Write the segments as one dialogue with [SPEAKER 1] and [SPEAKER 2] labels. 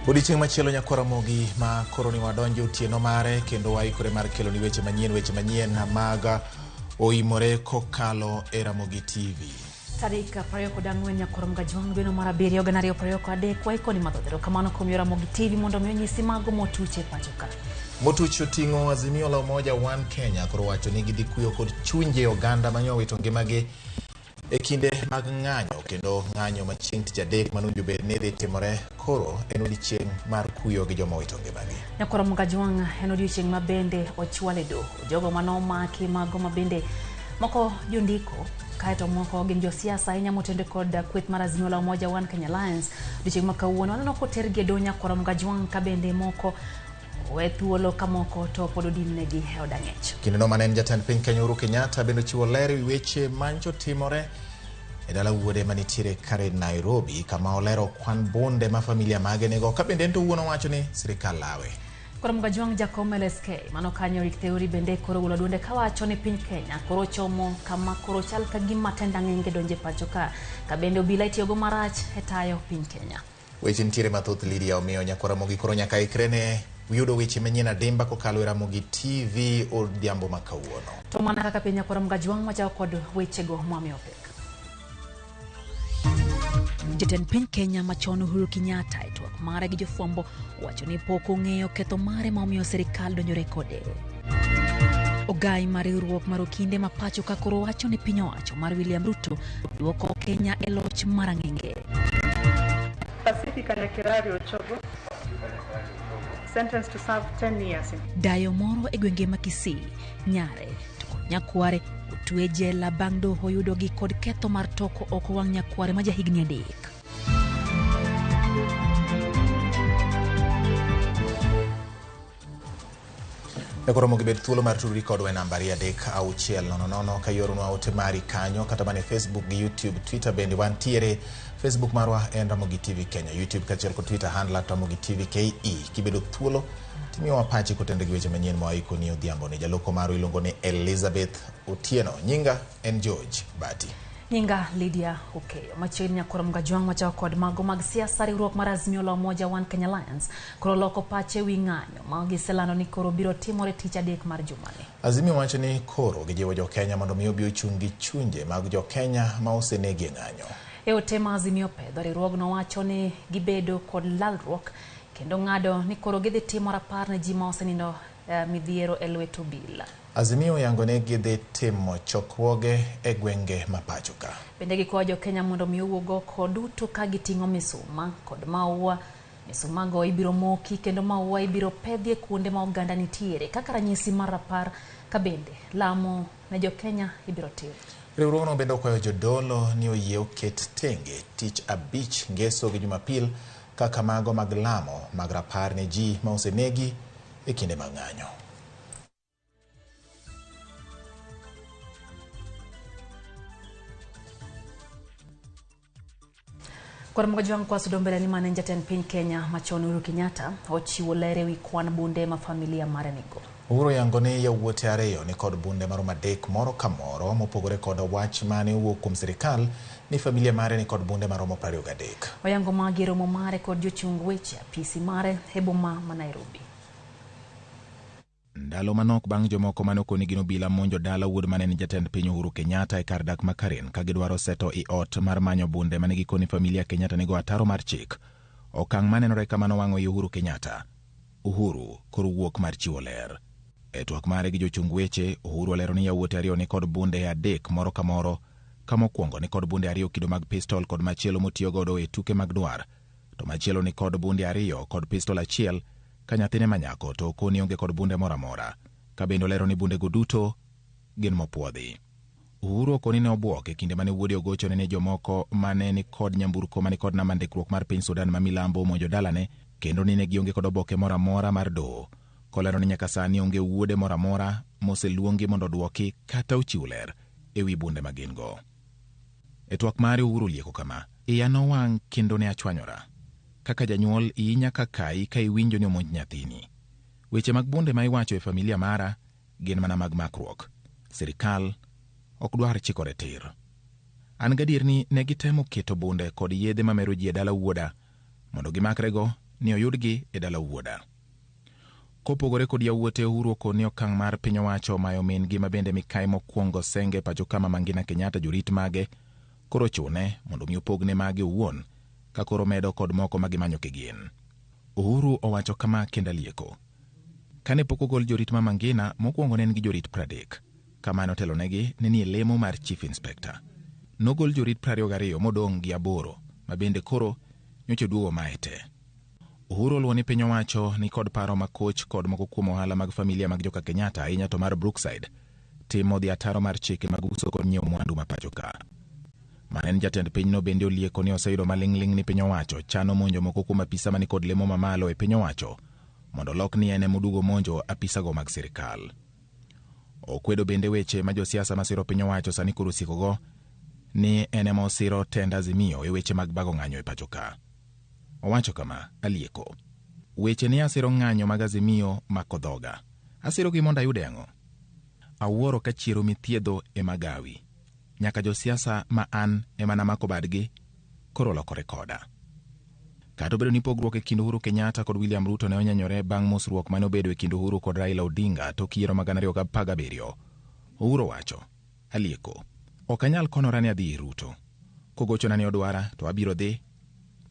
[SPEAKER 1] Odiechieng' machielo nyakwar Ramogi ma koro ni wadonjo otieno mare kendo waikore mar kelo ni weche manyien weche manyien mag oimore kokalo e Ramogi TV.
[SPEAKER 2] Tarik 24 nyakwar Mgajwang' dweno mar 7 2023 waikoni mathoth. Erokamano kuom yo Ramogi TV mondo mi onyisi mago motuch e pacho ka.
[SPEAKER 1] Motuch oting'o Azimio la Umoja One Kenya koro wacho ni gidhi kuyo kod chunje oganda mane owito ngimagi e kinde mag ng'anyo kendo ng'anyo ma chieng' tich adek mane owinjo bed ni dhi timore koro en odiechieng' mar kuyo gi joma owito ngimagi.
[SPEAKER 2] Nyakwar Mgajwang' en odiechieng' ma bende ochwal e doho jogo mane omaki mago ma bende moko jondiko kaeto moko gin josiasa ahinya motende kod kweth mar Azimio la Umoja One Kenya Alliance. Odiechieng' ma kawuono waneno kotergi e doho Nyakwar Mgajwang' ka bende moko owe thuolo ka moko to pod odinnegi e od ang'ech.
[SPEAKER 1] Kindeno mane en jatend piny Kenya Uhuru Kenyatta bende ochiwo ler ewi weche mancho timore e dala wuode manitiere kare Nairobi kama olero kwan bunde ma familia mage nigo ka bende en to owuon owacho ni sirikal lawe.
[SPEAKER 2] Koro Mgajwang' jakom LSK mano kanyo Eric Theuri bende koro ogolo duonde kawacho ni piny Kenya koro chomo kama koro chal ka gima tend ang'enge donje pacho ka ka bende obila itiyogo marach e tayo piny Kenya.
[SPEAKER 1] Weche nitiere mathoth Lydia, omiyo nyakwar Ramogi koro nyaka ikre ne yudo weche manyien adimba kokalo e Ramogi TV odhiambo ma kawuono.
[SPEAKER 2] To mana kaka piny nyakwar Mgajwang' wachako kod wechego mwamiyo pek. Jatend piny Kenya machon Uhuru Kenyatta e twak mare gi jofwambo owacho ni pok ong'eyo ketho mare ma omiyo sirikal donjore kode. Ogai mar riwruok mar okinde ma pacho ka koro wacho ni piny owacho mar William Ruto duoko Kenya e loch mar ang'enge.
[SPEAKER 3] Pacifica Nyakirari Ochogo, sentenced to serve 10 years in
[SPEAKER 2] Dayo moro e gwenge ma Kisii, Nyare to kod nyakware otwe jela bang' doho yudogi kod ketho mar toko oko wang' nyakware ma jahigni 3.
[SPEAKER 1] Koro mondo ibed thuolo mar tudri kodwa e namba 3 6 0 0 ka ioronwa ote mari kanyo kata mana e Facebook gi YouTube, Twitter bende wantiere. Facebook marwa en Ramogi TV Kenya, YouTube kaachiel kod Twitter handle at Ramogi TV KE. Kibedo thuolo timiyowa pachi kotenore gi weche manyien mwaikoni odhiambo ni. Jaloko marwa iluongo ni Elizabeth Otieno. Nyinga en George Bati.
[SPEAKER 2] Nyinga Lydia Okeyo. Machiegni nyakwar Mgajwang' wachako kod mago mag siasa. Riwruok mar Azimio la Umoja One Kenya Alliance koro loko pache wi ng'anyo ma giselando ni koro biro timore tich adek mar jumani.
[SPEAKER 1] Azimio wacho ni koro gijiwo jo Kenya mondo mi obi ochung' gi chunje mag jo Kenya ma osenegi e ng'anyo.
[SPEAKER 2] E ote ma Azimio pedho, riwruogno wacho ni gibedo kod lalruok kendo ng'ado ni koro gidhi timo rapar ne ji ma osenindo midhiero e lwet obila.
[SPEAKER 1] Azimio oyango ni gidhi timo chokruoge e gwenge ma pacho ka.
[SPEAKER 2] Bende gikwayo jo Kenya mondo mi owuog oko duto ka giting'o misuma kod maua. Misumago ibiro moki kendo maua ibiro pedhi e kuonde ma oganda nitiere kaka ranyisi mar rapar ka bende lamo ne jo Kenya ibiro tim.
[SPEAKER 1] Riwruogno bende okwayo jodolo ni oyie oket tenge tich abich, ngeso gi Jumapil kaka mago mag lamo mag rapar ne ji ma osenegi e kinde mag ng'anyo.
[SPEAKER 2] Koro Mgajwang' kwa sudo mbele ni mane jatend piny Kenya machon Uhuru Kenyatta ochiwo ler ewi kwan bunde ma familia mare nigo.
[SPEAKER 1] Uhuru oyango ni yawuote ariyo ni kod bunde maromo 3 moro ka moro mopogore kod wach mane owuok kuom sirikal ni familia mare ni kod bunde maromo 23.
[SPEAKER 2] Oyango magi e romo mare kod jochung weche apisi mare e boma ma Nairobi.
[SPEAKER 1] Ndalo manok bang' jomoko mane okoni gin obila monjo dala wuod mane en jatend piny Uhuru Kenyatta e kar dak ma Karen ka gidwaro seto i ot mar manyo bunde mane gikoni familia Kenyatta nigo ataro mar chik. Okang' manenore kamano wang'o i Uhuru Kenyatta. Uhuru koro wuok mar chiwo ler. E twak mare gi jochung weche, Uhuru olero ni yawuote ariyo ni kod bunde 3 moro ka moro, ka mokwongo ni kod bunde 2 kido mag pistol kod machielo motiyo godo e tuke mag dwar. To machielo ni kod bunde 2 kod pistol 1 ka nyathine manyako to okoni onge kod bunde moro amora. Ka bende olero ni bundego duto gin mopuodhi. Uhuru okoni ne obwok e kinde mane wuode ogochone ni jomoko mane ni kod nyamburko mane kod namba ndikruok mar piny Sudan ma milambo omonjo dalane kendo ni ne gionge kod oboke moro amora mar doho. Kolero ni nyaka sani onge wuode moro amora moseluongi mondo odwoki kata ochiw ler e wi bunde ma gin go. E twak mare Uhuru olieko kama: iya nowang' kendo ne achwanyora. Kaka janyuol iyi nyaka kayi ka iwinjo ni omonj nyathini. Weche mag bunde ma iwacho e familia mara gin mana mag makruok. Sirikal ok dwar chikore tir. An gadier ni ne gitemo keto bunde kod yedhe mamero ji e dala wuoda mondo gimakrego ni oyudgi e dala wuoda. Kopogore kod yawuote, Uhuru okoni okang' mar piny owacho mayo min-gi ma bende mikai mokwongo senge pacho kama Mangina Kenyatta jorit mage koro chune mondo mi opogne mage owuon ka koro medo kod moko ma gimanyo kigin. Uhuru owacho kama kendo alieko. Kane pok ogol jorit ma Mangina, mokwongo ne en gi jorit 30. Kama notelonegi ne nie lemo mar Chief Inspector. Nogol jorit 22 modong' gi 8 ma bende koro nyocha oduogo mae te. Uhuru oluwo ni piny owacho ni kod paro makoch kod moko kuom ohala mag familia mag joka Kenyatta ahinya to mar Brookside timo dhi ataro mar chike mag uso kod nyiewo mwandu ma pacho ka. Mane en jatend pinyno bende olieko ni oseyudo maling'ling' ni piny owacho chano monjo moko kuom apisa mani kod lemo mamalo e piny owacho mondo olok ni en emoduogo monjo apisago mag sirikal. Okwedo bende weche ma josiasa masiro piny owacho sani koro osiekogo ni en ema osiro tend Azimio e weche mag bago ng'anyo e pacho ka. Owacho kama, alieko. Weche ni asiro ng'anyo mag Azimio mako dhoga. Asirogi mondo ayude ang'o? Awuoro ka chiero mithiedho ema gawi. Nyaka josiasa ma an ema namako badgi koro olokore koda. Kata obedo ni pogruok e kind Uhuru Kenyatta kod William Ruto ne onyenyore bang' mosruok mane obedo e kind Uhuru kod Raila Odinga tok yiero mag 2017. Uhuru owacho, alieko. Ok anyal konora ni adhi ir Ruto. Kogochona ni odwara to abiro dhi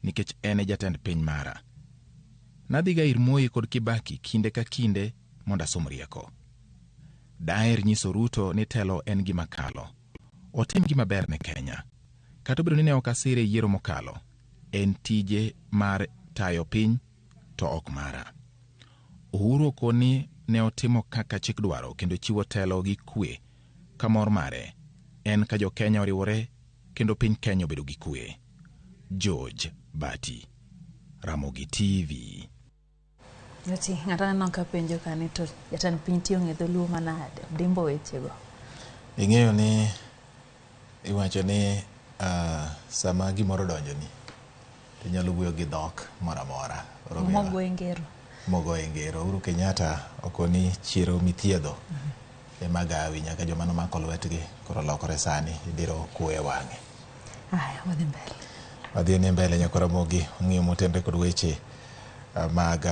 [SPEAKER 1] nikech en e jatend piny mara. Nadhiga ir Moi kod Kibaki kinde ka kinde mondo asom rieko. Daher nyiso Ruto ni telo en gima kalo. Otim gima ber ne Kenya. Kata obedo ni ne ok asire e yiero mokalo, en tije mar tayo piny to ok mara. Uhuru okoni ne otimo kaka chik dwaro kendo chiwo telo gi kwe ka mor mare en ka jo Kenya oriwore kendo piny Kenya obedo gi kwe. George Bati, Ramogi TV.
[SPEAKER 2] Ati, ng'ato aneno ka penjo ka ni to jatend piny tiyo ng'e dholuo manade, dimbo wechego.
[SPEAKER 1] Ing'eyo ni iwacho ni sama gimoro donjoni to inyalo wuoyo gi dhok moro amora.
[SPEAKER 2] Mogo e ngero.
[SPEAKER 1] Mogo e ngero. Uhuru Kenyatta okoni chiero mithiedho ema gawi nyaka joma nomako lwetgi koro lokore sani idiro kuwe e wang'e.
[SPEAKER 2] Aya, wadhi mbele.
[SPEAKER 1] Wadhi ni mbele nyaka Ramogi ong'iyo motenre kod weche mag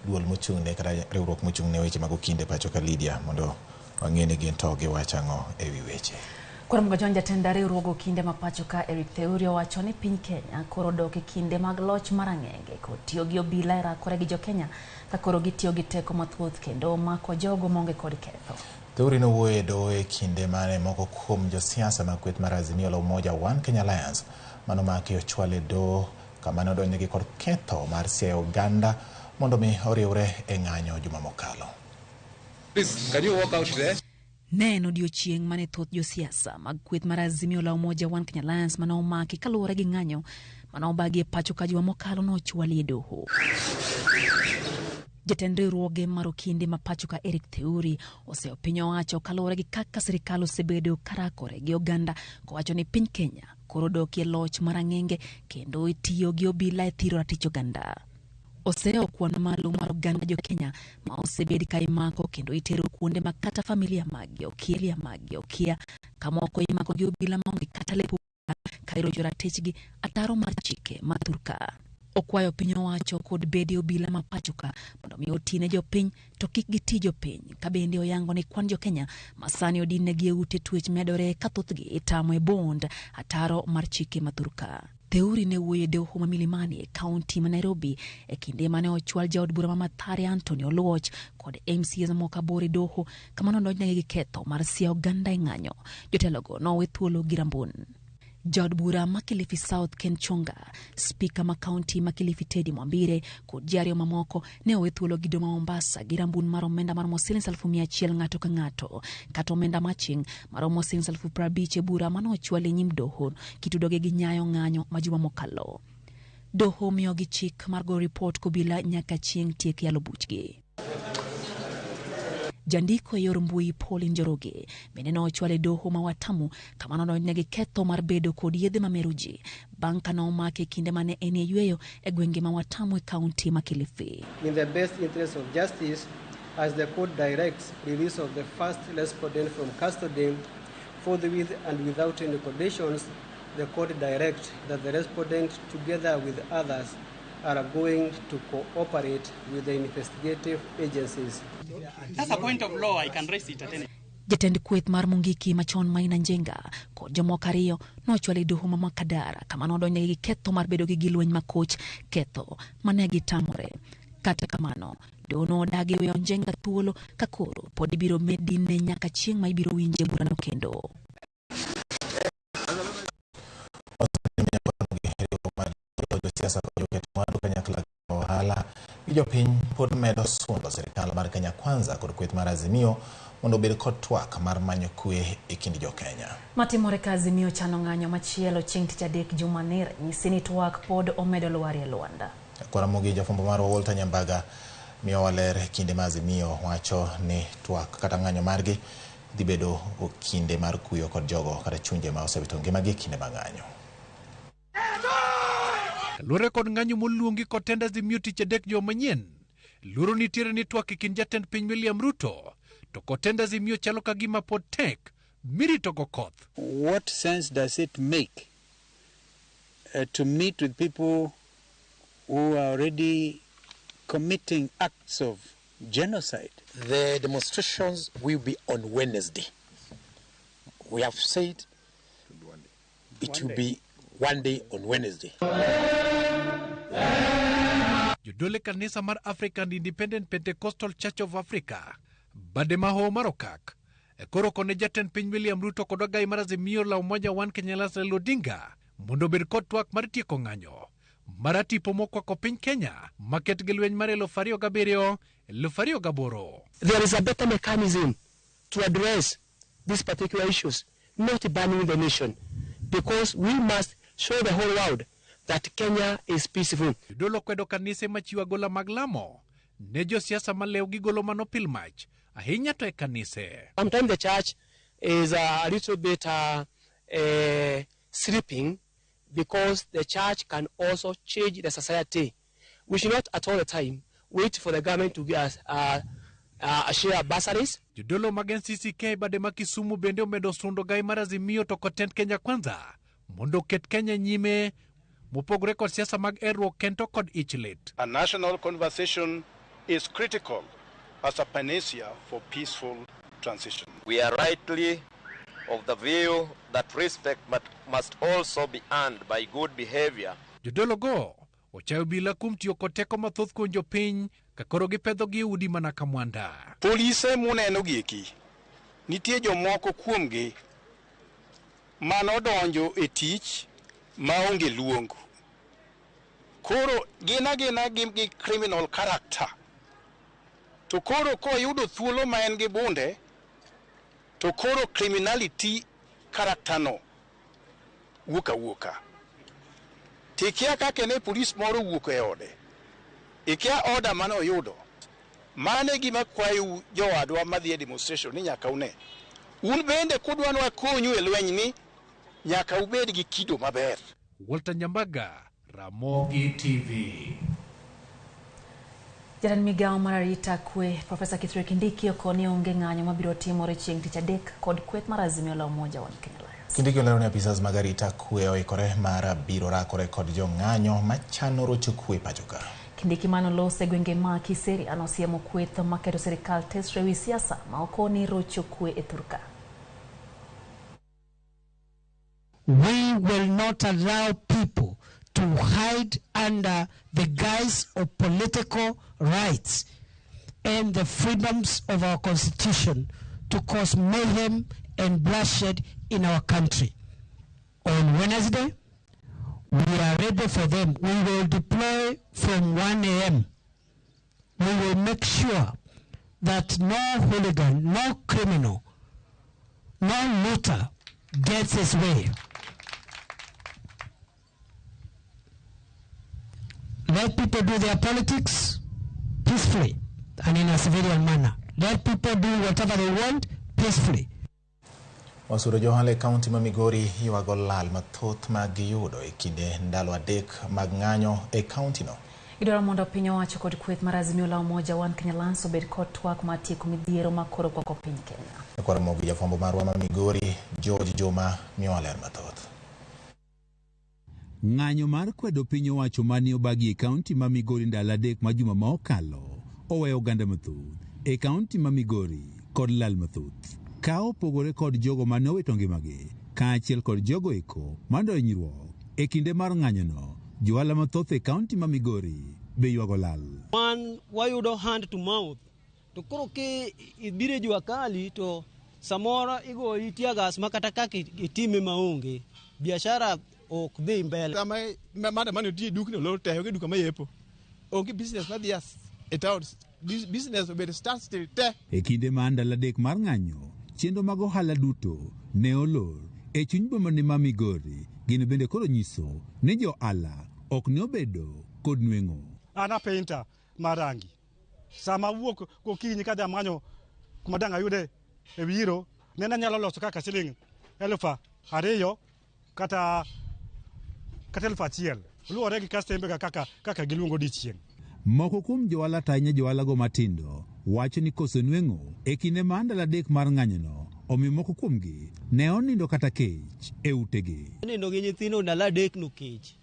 [SPEAKER 1] duol mochung'ne kata riwruok mochung'ne weche mag okinde pacho ka Lydia mondo wang'e ni gin to giwacho ang'o e wi weche.
[SPEAKER 2] Kuom gochon jatend riwruog okinde ma pacho ka Eric Theuri owacho ni piny Kenya koro dok e kinde mag loch marang'enge kod tiyo gi obila e rakore gi jokenya ka koro gitiyo gi teko mathoth kendo mako jogo maonge kod ketho.
[SPEAKER 1] Theuri nowuoyo e doho e kinde mane moko kuom josiasa mag kweth mar Azimio la Umoja One Kenya Alliance manomaki ochwal e doho kama ne odonjnegi kod ketho mar siayo oganda mondo mi oriwre e ng'anyo juma mokalo.
[SPEAKER 4] Please, can you walk out there?
[SPEAKER 2] Ne en odiochieng' mane thoth josiasa mag kweth mar Azimio la Umoja One Kenya Alliance mane omaki kaluwore gi ng'anyo mane obagi e pacho ka juma mokalo nochwali e doho. Jatend riwruoge mar okinde ma pacho ka Eric Theuri oseyo piny owacho kaluwore gi kaka sirikal osebedo karakore gi oganda kowacho ni piny Kenya koro dokie loch marang'enge kendo itiyo gi obila e thiro ratich oganda. Oseyo kwan malo mar oganda jo Kenya ma osebed ka imako kendo itero kuonde ma kata familia maggi okia, kamoko imako gi obila maonge kata lep ka irocho ratichgi ataro mar chike ma thurka. Okwayo piny owacho kod bede obila ma pacho ka mondo mi otine jopiny to kik giti jopiny, ka bende oyango ni kwan jo Kenya ma sani odin-negi e ute twech medore ka thothgi itamo e bond ataro mar chike ma thurka. Theuri ne wuoyo e doho ma Milimani e kaunti ma Nairobi e kinde mane ochwal jaod bura ma Mathare Anthony Oluoch kod MCAs mamoko aboro e doho kama nodonjnegi gi ketho mar siya oganda e ng'anyo. Jotelogo nowe thuolo gi rambun. Jaod bura ma Kilifi South Ken Chonga, spika ma kaunti ma Kilifi Teddy Mwambire kod ji ariyo mamoko ne owe thuolo gi doho ma Mombasa gi rambun mar omenda maromo siling 100,000 ng'ato ka ng'ato kata omenda maching maromo siling 50,000 e bura mane ochwal e nyim doho kitudogi gi nyayo ng'anyo ma juma mokalo. Doho miyogi chik mar goyo ripot kobila nyaka chieng' tiek yalo buchgi. Jandiko e yor mbui Pauline Njoroge bende ne ochwal e doho ma Watamu kama nodonjne gi ketho mar bedo kod yedhe mamero ji bang' ka nomake kinde mane en e yweyo e gwenge ma Watamu e kaunti ma Kilifi.
[SPEAKER 5] In the best interest of justice, as the court directs release of the first respondent from custody, forthwith and without any conditions, the court directs that the respondent, together with others, are going to cooperate with the investigative agencies.
[SPEAKER 6] That's a point of law. I can raise it at any.
[SPEAKER 2] Jatend kweth mar Mungiki machon Maina Njenga kod jomoko ariyo nochwal e doho ma Makadara kama nodonjnegi gi ketho mar bedo gi gilweny makoch, ketho mane gitamore. Kata kamano, doho nodagi weyo Njenga thuolo ka koro pod ibiro med dinne nyaka chieng' ma ibiro winje burano kendo.
[SPEAKER 1] Josiasa kod joket mwandu kanyakla ohala gi jopiny pod medo sundo sirikal mar Kenya Kwanza kod kweth mar Azimio mondo obed kod twak mar manyo kwe e kind jo-Kenya.
[SPEAKER 2] Matimore ka Azimio chano ng'anyo machielo chieng' tich adek jumani, ranyisi ni twak pod omedo lwarie lwanda.
[SPEAKER 1] Kwaramogi jafwambo marwa Walter Nyambaga miyowa ler kinde ma Azimio wacho ni twak kata ng'anyo margi dhi bedo kinde mar kuyo kod jogo kata chunje ma osewito ngimagi e kinde mag ng'anyo.
[SPEAKER 7] Kaluwore kod ng'anyo moluongi kod tend Azimio tich adek juma manyien, luoro nitiere ni twak e kind jatend piny William Ruto to kod tend Azimio chalo ka gima pod tek mirito go koth.
[SPEAKER 8] What sense does it make to meet with people who are already committing acts of genocide?
[SPEAKER 9] The demonstrations will be on Wednesday. We have said it will be one day on Wednesday.
[SPEAKER 7] Jodolo e kanisa mar African Independent Pentecostal Church of Africa bade ma Hoho mar Okak e koro kone jatend piny William Ruto kod ogai mar Azimio la Umoja One Kenya Raila Odinga mondo obed kod twak mar tieko ng'anyo mar tipo mokwako piny Kenya maket gi lweny mar 2007 2008.
[SPEAKER 10] There is a better mechanism to address these particular issues, not banning the nation, because we must show the whole world that Kenya is peaceful.
[SPEAKER 7] Jodolo kwedo kanise machiwo agola mag lamo ne josiasa malew gigolo mano pil mach ahinya to e kanise.
[SPEAKER 10] Sometimes the church is a little bit sleeping, because the church can also change the society. We should not at all the time wait for the government to give us share bursaries.
[SPEAKER 7] Jodolo mag NCCK bade ma Kisumu bende omedo sundo gai mar Azimio to kod tend Kenya Kwanza mondo oket Kenya nyime mopogore kod siasa mag erruok kento kod ich lit.
[SPEAKER 11] A national conversation is critical as a panacea for peaceful transition.
[SPEAKER 12] We are rightly of the view that respect must also be earned by good behavior.
[SPEAKER 7] Jodolo go ochayo bila kuom tiyo kod teko mathoth kuom jopiny ka koro gipedho gi udi mana ka mwanda.
[SPEAKER 11] Polise muneno gieki, nitie jomoko kuomgi manodonjo e tich maonge luong. Koro gin agina gin gi criminal character. To koro koyudo thuolo ma en gi bunde, to koro criminality character no wuok awuoka. Tikia kaka ne polis moro wuok e ode. Ikia order mane oyudo. Mano e gima kwayou jowadwa madhi e demonstration ni nyaka une. Un bende kudwa ni wakonyu e lweny ni, nyaka ubed gi kido maber.
[SPEAKER 7] Walter Nyambaga, Ramogi TV.
[SPEAKER 2] Jatend migawo mar arita kwe Profesa Kithure Kindiki okoni onge ng'anyo mabiro timore chieng' tich adek kod kweth mar Azimio la Umoja One Kenya Alliance.
[SPEAKER 1] Kindiki olero ni apisas mag arita kwe oikore mar biro rakore kod jong'anyo machano rocho kwe pacho ka.
[SPEAKER 2] Kindiki manolose gwenge ma Kiserian osiemo kweth maketo sirikal tesre ewi siasa ma okoni rocho kwe e thurka.
[SPEAKER 13] We will not allow people to hide under the guise of political rights and the freedoms of our constitution to cause mayhem and bloodshed in our country. On Wednesday, we are ready for them. We will deploy from 1 a.m. We will make sure that no hooligan, no criminal, no looter gets his way. Let people do their politics peacefully and in a civilian manner. Let people do whatever they want peacefully.
[SPEAKER 1] Wasuro johala e kaunti ma Migori ywago lal mathoth ma giyudo e kinde ndalo 3 mag ng'anyo e kaunti no.
[SPEAKER 2] Gidwaro mondo piny owacho kod kweth mar Azimio la Umoja One Kenya Alliance obed kod twak mar tieko midhiero ma koro kwako piny Kenya.
[SPEAKER 1] Kwaro mogi jafwambo marwa ma Migori George Juma miyowa ler mathoth.
[SPEAKER 14] Ng'anyo mar kwedo piny owacho mane obagi e kaunti ma Migori ndalo 3 ma juma ma okalo oweyo oganda mathoth e kaunti ma Migori kod lal mathoth. Ka opogore kod jogo mane owito ngimagi kaachiel kod jogo eko mane ohinyruok e kinde mar ng'anyono, johala mathoth e kaunti ma Migori be ywago lal.
[SPEAKER 5] Wan wayudo hand to mouth to koro ki ibiro e jua kali to samoro igoyi tear gas ma kata kaka itime maonge biashara ok dhi mbele.
[SPEAKER 15] Sama maandamano nitie dukni olor te, onge duka mayepo, onge business madhi e town, business obedo standstill te.
[SPEAKER 14] E kinde ma ndalo 3 mar ng'anyo, chenro mag ohala duto ne olor e chuny boma ma Migori. Gino bende koro nyiso ni jo ohala ok ne obedo kod nweng'o.
[SPEAKER 16] An a painter mar rangi. Sama awuok gokinyi kadhi amanyo kuma dang' ayude e wiro, nene anyalo loso kaka siling 2,000 kata 1,000. Luwore gi kastembe kaka giluongo odiechieng'.
[SPEAKER 14] Moko kuom johala to ahinya johalago matindo wacho ni koso nweng'o e kinde ma ndalo 3 mar ng'anyono omiyo moko kuomgi ne onindo kata kech e utegi.
[SPEAKER 5] Nindo gi nyithindo ndalo 3 no kech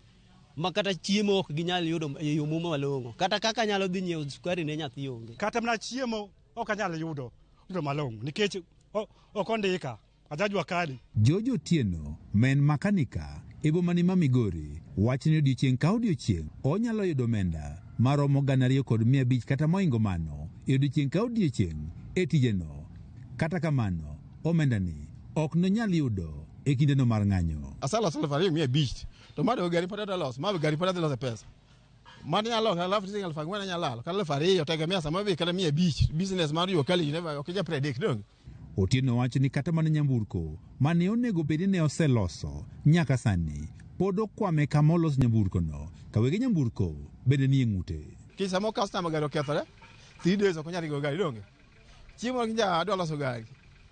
[SPEAKER 5] ma kata chiemo ok ginyal yudo e yo malong'o, kata kaka nyalo dhi nyiewo sukari ne nyathi onge.
[SPEAKER 16] Kata mana chiemo ok anyal yudo malong'o nikech ok ondika ajajwa kali.
[SPEAKER 14] George Otieno ma en makanika e boma ma Migori wacho ni odiechieng' ka odiechieng' onyalo yudo omenda maromo 2,500 kata moingo mano e odiechieng' ka odiechieng' e tijeno. Kata kamano, omendani ok nonyal yudo e kindeno mar ng'anyo.
[SPEAKER 15] Aseloso 2,500 to mano gari pod adwa loso, ma gari pod adhi loso pesa. Mano nyalo loso 4,000 anyalo lalo, kata 2,000 tegemea sama bi kata 500. Business mar jua kali ok inyal predict donge.
[SPEAKER 14] Otieno wacho ni kata mana nyamburko mane onego bed ni ne oseloso nyaka sani pod okwame kama olos nyamburkono, ka wege nyamburko bende nie ng'ute.
[SPEAKER 15] Kech sama customer gari okethore, 3 days ok onyal ringo gari donge. Chiemo kinja adwa loso gari,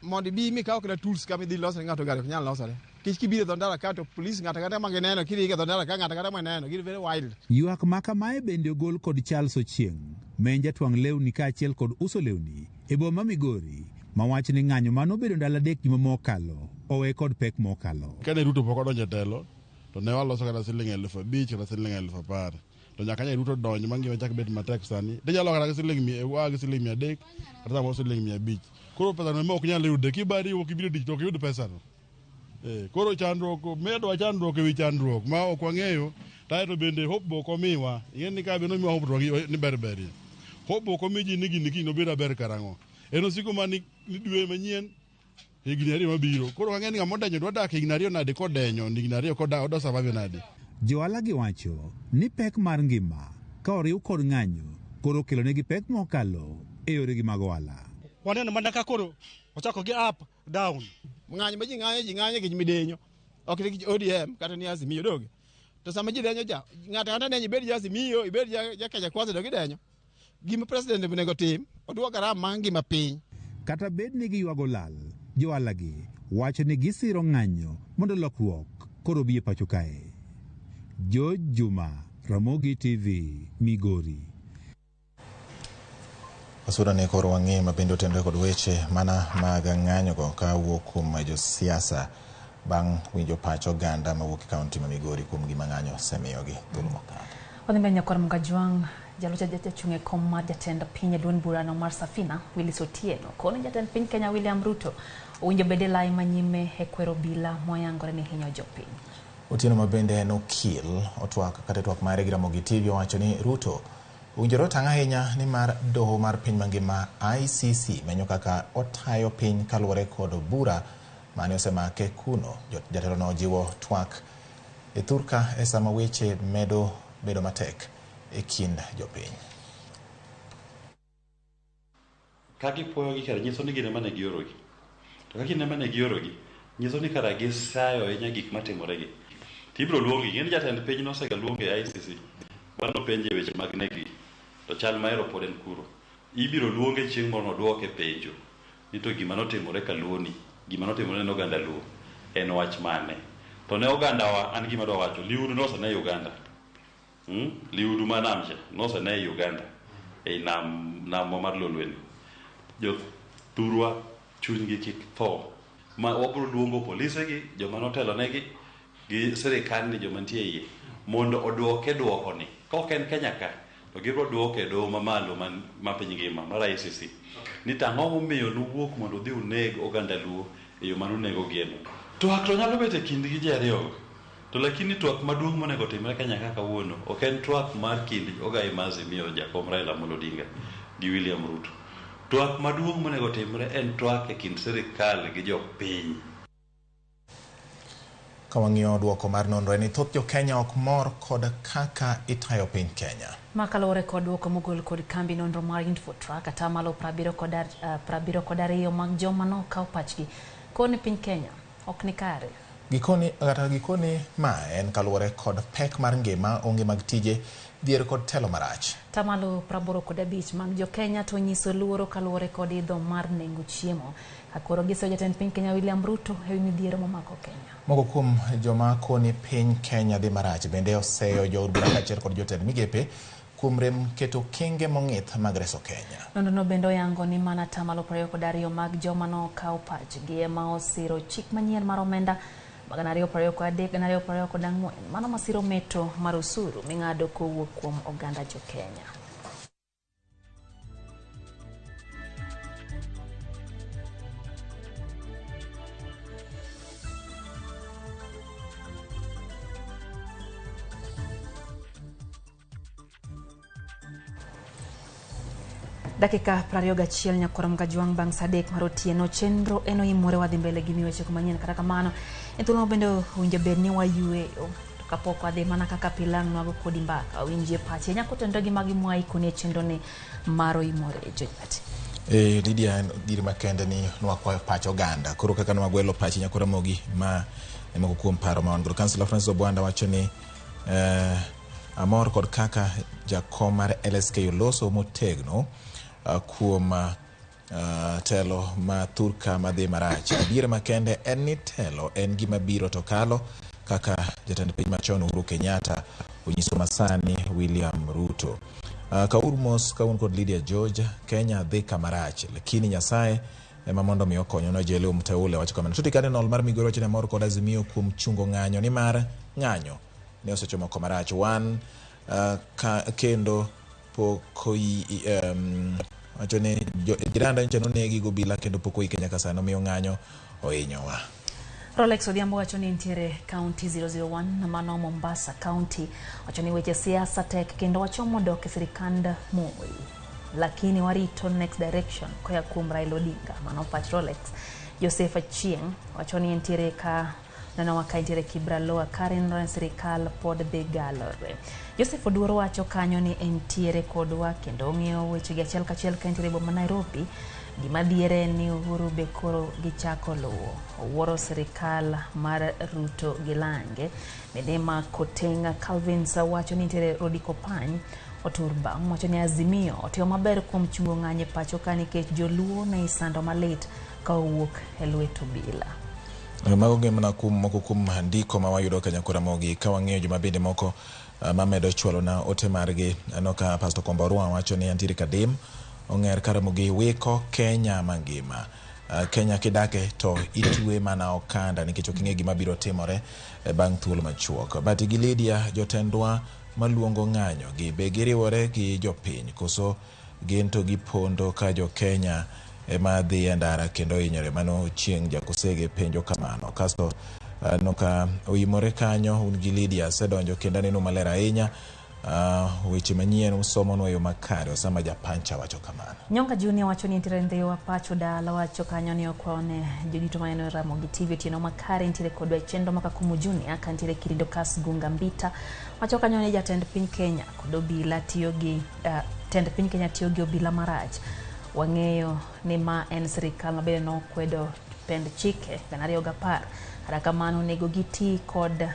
[SPEAKER 15] mondo ibi mikaw kata tools kama idhi loso ne ng'ato gari ok nyal losore. Kech kibiro e dho ndara ka to police ng'ato kata ma gineno kiringo e dho ndara ka ng'ato kata maneno gin very wild.
[SPEAKER 14] Ywak ma kamae bende ogol kod Charles Ochieng' ma en jatwang' lewni kaachiel kod uso lewni e boma ma Migori, ma wach ni ng'anyo mane obedo ndalo 3 juma mokalo owe kod pek mokalo.
[SPEAKER 17] Kane Ruto pok odonjo e telo to ne waloso kata siling 5,000 kata siling 10,000. To nyaka ne Ruto donjo ma ngima chak bet matek sani. Tinyalo kata gi siling 300 kata samoro siling 500. Koro pesa no ema ok nyal yude, kibari wuok ibiro tich to ok iyud pesa no. Koro chandruok medwa chandruok ewi chandruok ma ok wang'eyo. To bende hope be ok omiwa. Ing'e ni ka be nomiwa hope to ni ber berie. Hope ok omi ji ni gini kiny nobed maber karang'o. En osiko ma ni dwe manyien higni 2 mabiro. Koro wang'e ni ng'ama odenyo dwa dak higni 2 nade kodenyo, higni 2 kodak odwa survive nade.
[SPEAKER 14] Johala giwacho ni pek mar ngima ka oriw kod ng'anyo koro okelonegi pek mokalo e yoregi mag ohala.
[SPEAKER 16] Waneno mana ka koro ochako gi up down.
[SPEAKER 15] Ng'anyo ma ji ng'anyo nikech midenyo, ok nikech ODM kata ni Azimio donge. To sama ji denyo cha, ng'ato ang'ata denyo, ibed ja Azimio, ibed ja Kenya Kwanza to gidenyo. Gima president onego tim, oduok garama mar ngima piny.
[SPEAKER 14] Kata bed ni giywago lal, johala gi wacho ni gisiro ng'anyo mondo lokruok koro obi e pacho kae. George Juma, Ramogi TV, Migori.
[SPEAKER 1] Wasudo ni koro wang'e ma bende otenore kod weche mana mag ng'anyogo kawuok kuom josiasa bang' winjo pach oganda mawuok e kaunti ma Migori kuom gima ng'anyo osemiyogi thuolo mokalo.
[SPEAKER 2] Wadhi mbele nyakwar Mugajwang', jalocha jachung' e kom mar jatend piny e duond burano mar Safina, Willis Otieno, koni jatend piny Kenya William Ruto owinjo bed e lai manyime e kwero obila moyangore ni hinyo jopiny.
[SPEAKER 1] Otieno ma bende en okil otwak kata twak mare gi Ramogi TV owacho ni Ruto owinjore otang' ahinya nimar doho mar piny mangima ICC menyo kaka otayo piny kaluwore kod bura mane osemake kuno. Jatelono ojiwo twak e thurka e sama weche medo bedo matek e kind jopiny.
[SPEAKER 18] Ka gipuoyogi kara nyiso ni gin ema ne giorogi. To ka gin ema ne giorogi, nyiso ni kara gisayo ahinya gik matimoregi. To ibiro luongi, ing'e ni jatend piny nosega luonge e ICC, manopenje weche mag nekgi, to chal mahero pod en kuro. Ibiro luonge chieng' moro nodwoke penjo ni to gima notimore kaluoni, gima notimore ne oganda Luo en wach mane? To ne ogandawa, an gima adwa wacho, liudu nosene Uganda. Liudu ma nam cha nosene e Uganda, ei nam namwa mar Lolweni. Jothurwa chunygi kik tho. Ma wabiro luongo polise gi, joma notelonegi, gi sirikal ni joma nitie iye, mondo oduoke duoko ni. Ka ok en Kenya ka, to gibiro duoke e doho mamalo man, ma piny ngima, mar ICC. Ni to ang'o momiyo nuwuok mondo udhi uneg oganda Luo e yo mane unegogieno. Twak to nyalo bet e kindgi ji ariyogo. To lakini twak maduong' monego timre Kenya ka kawuono ok en twak mar kind Ogai ma Azimio jakom Raila Amolo Odinga gi William Ruto. Twak maduong' monego timre en twak e kind sirikal gi jopiny.
[SPEAKER 1] Ka wang'iyo duoko mar nonro en ni thoth jo Kenya ok mor kod kaka itayo piny Kenya.
[SPEAKER 2] Ma kaluwore kod duoko mogol kod kambi nonro mar Infotrack, atamalo 72 mag joma nokawo pachgi koni piny Kenya ok ni kare.
[SPEAKER 1] Gikoni kata gikoni ma en kaluwore kod pek mar ngima, onge mag tije, dhier kod telo marach.
[SPEAKER 2] Tamalo 85 mag jo Kenya to nyiso luoro kaluwore kod idho mar nengo chiemo. Koro giseyo jatend piny Kenya William Ruto ewi midhiero momako Kenya.
[SPEAKER 1] Moko kuom joma koni piny Kenya dhi marach bende oseyo jood bura kaachiel kod jotend migepe kuom rem keto okenge mong'ith mag reso Kenya.
[SPEAKER 2] Nonrono bende oyango ni mana tamalo 22 mag joma nokawo pachgi ema osiro chik manyien mar omenda mag 2023 2024 mano masiro meto mar osuru ming'ado kowuok kuom oganda jo Kenya. Dakika 21 nyakorom kajwang' bang' saa 3 mar otieno chenro en oimore wadhi mbele gi miyo weche manyien. Kata kamano e thuolo bende owinjo bed ni wayueyo to kapok wadhi mana kaka pilang' nwago kodi mbaka winjie pache nyako tendo gi magi mwa ikoni e chenro ni mar oimore Jojati.
[SPEAKER 1] Lydia, gir makende ni nwakwayo pach oganda koro kaka nwagwelo pachi Nyakoramogi ma e moko kuom paro ma wan godo. Councillor Francis Obwanda wacho ni amor kod kaka jakom mar LSK oloso motegno kuom telo ma thurka madhi marach. Adier makende en ni telo en gima biro to kalo kaka jatend piny machon Uhuru Kenyatta onyiso masani William Ruto. Kaur mos kaun kod Lydia George, Kenya dhi kamarach lakini Nyasaye ema mondo mi okonywa. Nojele mteule wacho kamano. Tuti Cardinal mar Migori wacho ni amor kod Azimio kuom chungo ng'anyo nimar ng'anyo ne osechomo komarach. Wan kendo pok wacho ni jiranda nyocha nonegi gobila kendo pok oike nyaka sani, omiyo ng'anyo ohinyowa.
[SPEAKER 2] Rolex Odhiambo wacho ni nitiere County 001 mano Mombasa County. Wacho ni weche siasa tek kendo wachomo dok e sirikand Moi, lakini warito next direction koya kuom Raila Odinga. Mano pach Rolex. Joseph Achieng wacho ni nitiere ka neno ka nitiere Kibra Lower Karen Ron sirikal pod dhi galore. Joseph Oduor wacho kanyo ni entiere kodwa kendo ong'eyo weche gi achiel kachiel ka entiere boma Nairobi. Gima dhiere ni Uhuru be koro gichako luwo. Owuoro sirikal mar Ruto gi lange. Midima Kotenga Calvin wacho ni nitiere Rodi Kopany Oturba wacho ni Azimio otimo maber kuom chungo ng'anyo e pacho ka nikech joluo ne isando malit ka owuok e lwet obila.
[SPEAKER 1] Mago gin mana kuom moko kuom ndiko ma wayudo ka Nyakoramogi. Ka wang'iyo joma bende moko mamedo chwalo na ote margi, aneno ka Pastor Komborwa wacho ni antiere Kadim ong'er Karamogi wiko Kenya mangima. Kenya kidake to itwe mana okanda nikech ok ing'e gima biro timore bang' thuolo machuok. But gi Lydia, jotendwa maluongo ng'anyo gi be giriwore gi jopiny koso gin to gipondo ka jo Kenya ema dhi e ndara kendo hinyore? Mano Chieng' Jakosege penjo kamano. Kasto aneno ka oimore kanyo un gi Lydia asedonjo kendo aneno maler ahinya. Weche manyien usomonwa e yo makare. Osama Japancha wacho kamano.
[SPEAKER 2] Nyonga Junior wacho ni nitiere Ndhiwa pacho dala, wacho kanyo ni okwaone joduto maneno Ramogi TV otieno makare. Nitiere kodwa e chenro maka Kumu Junior ka nitiere Kirindo Kas Gunga Mbita wacho kanyo ni jatend piny Kenya kod obila tiyo gi tend piny Kenya tiyo gi obila marach. Wang'eyo ni ma en sirikal mabende nokwedo pend chike 2010, kata kamano onego giti kod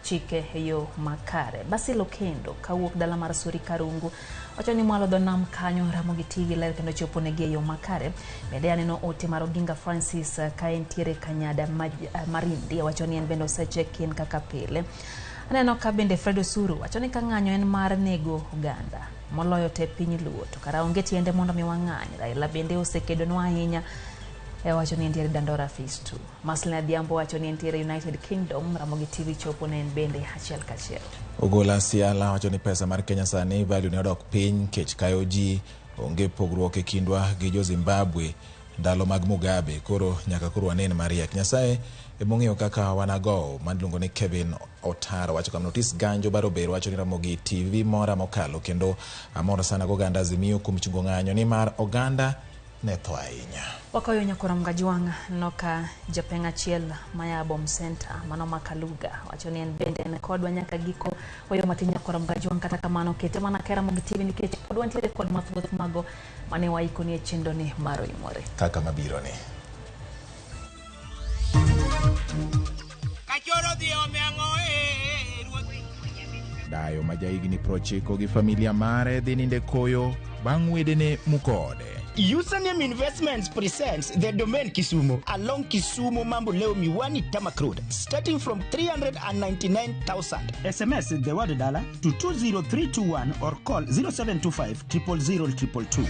[SPEAKER 2] chike e yo makare. Basil Okendo kawuok dala mar Suri Karungu wacho ni mwalo dho nam kanyo Ramogi TV ler kendo chopo negi e yo makare. Bende aneno ote mar Oginga Francis ka entiere Kanyada Marindi, wacho ni en bende osecheck in kaka pile. Aneno ka bende Fred Osuru wacho ni ka ng'anyo en mar nego oganda moloyo te piny Luo, to kara onge tiende mondo mi wang'any. Raila bende osekedonwa ahinya, wacho ni entiere Dandora Phase 2. Maslin Adhiambo wacho ni entiere United Kingdom, Ramogi TV chopo ne en bende achiel kachiel.
[SPEAKER 1] Ogola Siala wacho ni pesa mar Kenya sani value ne odok piny kech kayo ji, onge pogruok e kindwa gi jo Zimbabwe ndalo mag Mugabe, koro nyaka koro wanen mariek. Nyasaye emong'eyo kaka wanago. Maniluongo ni Kevin Otaro wacho kamano. Otis Ganjo Barober wacho ni Ramogi TV mora mokalo kendo amor sana goganda Azimio kuom chungo ng'anyo nimar oganda ne tho ahinya.
[SPEAKER 2] Wakayo nyakora Mgajwang' noka japeng' achiel maya Bom Center mano Makaluga wacho ni en bende en kodwa nyaka giko. Weyo matin nyakora Mgajwang', kata kamano kete mana ka Ramogi TV nikech pod wantiere kod mathoth mago mane waikoni e chenro ni mar Oimore.
[SPEAKER 1] Kaka mabiro ni.
[SPEAKER 19] Kachoro dhi ome ang'o e ruoth.
[SPEAKER 1] Dayo ma jahigni 90 gi familia mare dhi ninde koyo bang' wedene muko ode.
[SPEAKER 20] Username Investments presents the Domain Kisumu along Kisumu Mamboleo Miwani Tarmac Road, starting from 399,000.
[SPEAKER 6] SMS the word dollar to 20321 or call 0725 000 222.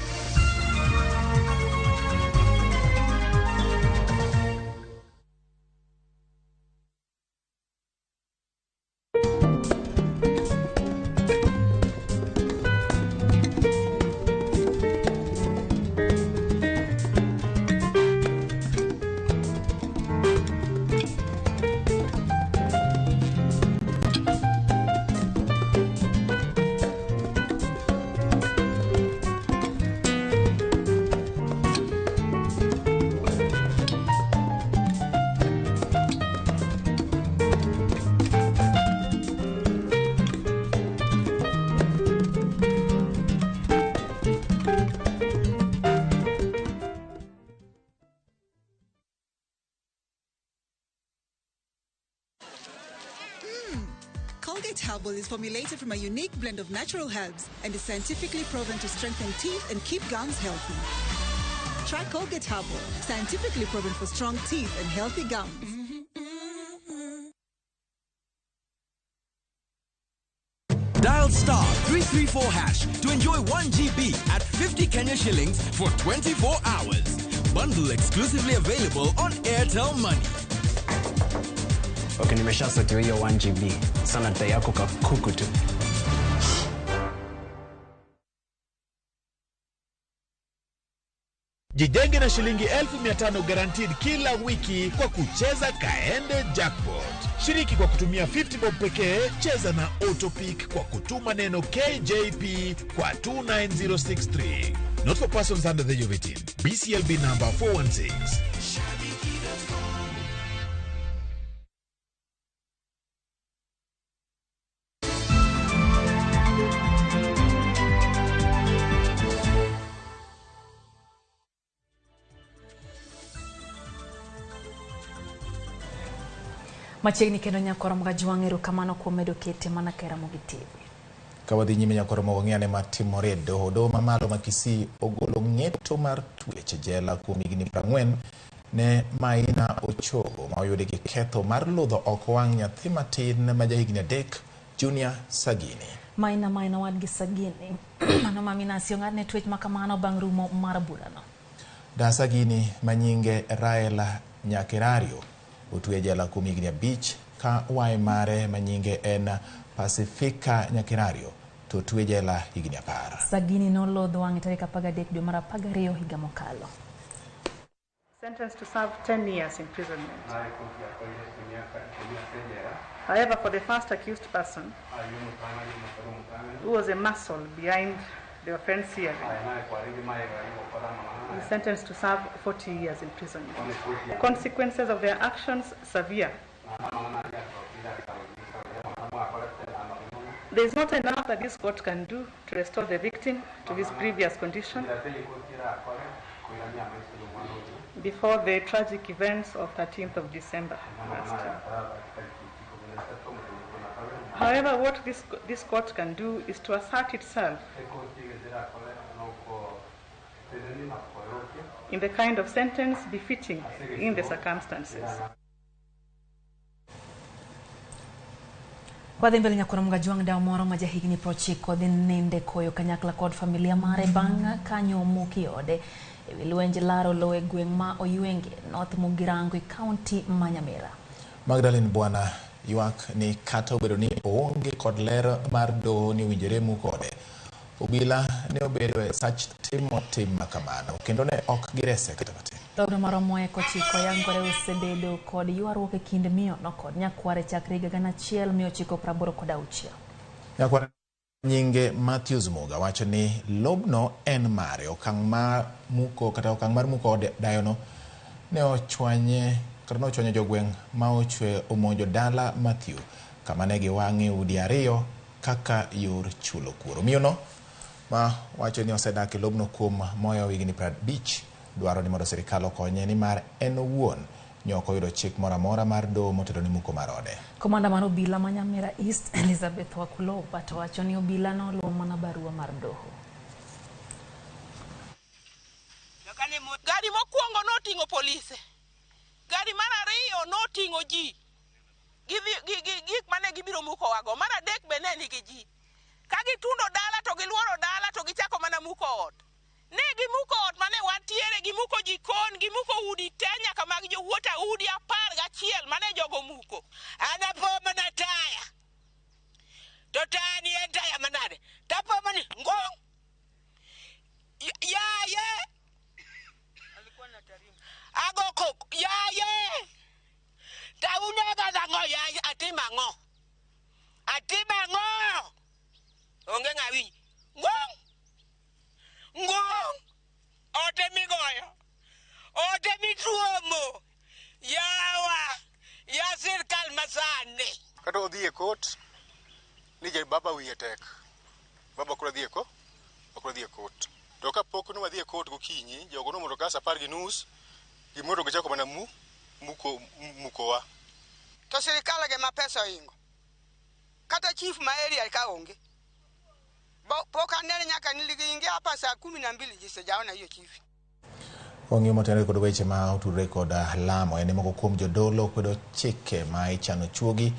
[SPEAKER 21] Colgate Herbal is formulated from a unique blend of natural herbs and is scientifically proven to strengthen teeth and keep gums healthy. Try Colgate Herbal, scientifically proven for strong teeth and healthy gums.
[SPEAKER 22] Dial *334# to enjoy 1 GB at 50 Kenya shillings for 24 hours. Bundle exclusively available on Airtel Money.
[SPEAKER 23] Okay, nimeshasotiwa hiyo 1 GB. Sana dai yako kakuku tu.
[SPEAKER 24] Jijenge na shilingi 500,000 guaranteed kila wiki kwa kucheza Kaende Jackpot. Shiriki kwa kutumia 50 bob pekee, cheza na Autopick kwa kutuma neno KJP kwa 29063. Not for persons under the age of 18. BCLB number 416.
[SPEAKER 2] Machiegni kendo nyakora Mgajwang', erokamano kuom medo kete mana ka Ramogi TV.
[SPEAKER 1] Ka wadhi nyime nyakora mogo ng'e ane matimore e doho. Doho mamalo ma Kisii ogolo ng'eto mar twech e jela kuom higni 40 ne Maina Ochogo ma oyudi gi ketho mar ludho oko wang' nyathi matin ma jahigni 3 Junior Sagini.
[SPEAKER 2] Maina Maina wadgi Sagini mano ma Minasi ong'adne twech makamano bang' rumo mar burano.
[SPEAKER 1] Da Sagini manyinge Rael Nyakerario otwe jela kuom higni 5 ka wae mare manyinge en Pacifica Nyakerario to otwe jela higni 10.
[SPEAKER 2] Sagini nolodho wang'e tarik 13 dwe mar 12 higa mokalo.
[SPEAKER 3] Sentenced to serve 10 years imprisonment. However, for the first accused person, who was a muscle behind the offense hearing, he is sentenced to serve 40 years imprisonment. The consequences of their actions severe. There is not enough that this court can do to restore the victim to his previous condition before the tragic events of 13th of December last year. However, what this court can do is to assert itself in the kind of sentence befitting in the circumstances.
[SPEAKER 2] Wadhi mbele nyakoro mga daw moro ma jahigni 90 dhi ninde koyo kanyakla kod familia mare bang' kanyo omuki ode ewi lwenj laro lowo e gweng' ma Oyuenge, North Mugirango e kaunti ma Nyamira.
[SPEAKER 1] Magdalene Bwana ywak ni kata obedo ni oonge kod ler mar doho ni owinjore muk ode, obila ne obedo e sach timo tim makamano kendo ne ok girese kata matin.
[SPEAKER 2] Logno maromo e 9 yangore osebedo kod ywaruok e kind miyono kod nyakware chakre higa 1986.
[SPEAKER 1] Nyakware nyinge Matthews Muga wacho ni lobno en mare. Okang' mar muko kata okang' mar muko od dayono ne ochwanye kata nochwanyo jogweng' ma ochwe omonjo dala Matthew kama ne giwang'e udi 2 kaka yor chulo kuoro. Miyono ma wacho ni osedak e lobno kuom moyo higni 50 dwaro ni mondo sirikal okonye nimar en owuon ne ok oyudo chik moro amora mar doho motelo ni muko mar ode.
[SPEAKER 2] Komanda mar obila ma Nyamira East Elizabeth Wakuloba to wacho ni obila noluwo mana barua mar doho.
[SPEAKER 4] Gari mokwongo noting'o polise, gari mar ariyo noting'o ji gi gik mane gibiro mukowago, mar adek be ne nigi ji. Ka gitundo dala to giluoro dala to gichako mana muko ot. Ne gimuko ot mane wantiere, gimuko jikon, gimuko udi te nyaka mag jowuota udi 11 mane jogo muko.
[SPEAKER 8] An apo mana taya, to taya ni en taya manade? Tapo mani ngong' yaye ago koko yaye ta unega nang'o yaye atimo ang'o? Atimo ang'o? Onge ng'a winj ngong' ngong' ote migoyo ote mituomo yawa ya sirkal masani.
[SPEAKER 9] Kata odhi e kot ni je baba wiye tek, baba koro dhi e ko ok dhi e kot. To kapok ne wadhi e kot gokinyi, jogo nomondo ka saa 10:30 gimondo gichako mana mukowa.
[SPEAKER 10] To sirikal ge ma pesa oingo kata chief ma area ka onge. Pok anene nyaka niliingia hapa saa 12 sijaona hiyo chief.
[SPEAKER 1] Wang'iyo motenore kod weche ma otudore kod lamo en moko kuom jodolo kwedo chike ma ichano chuogi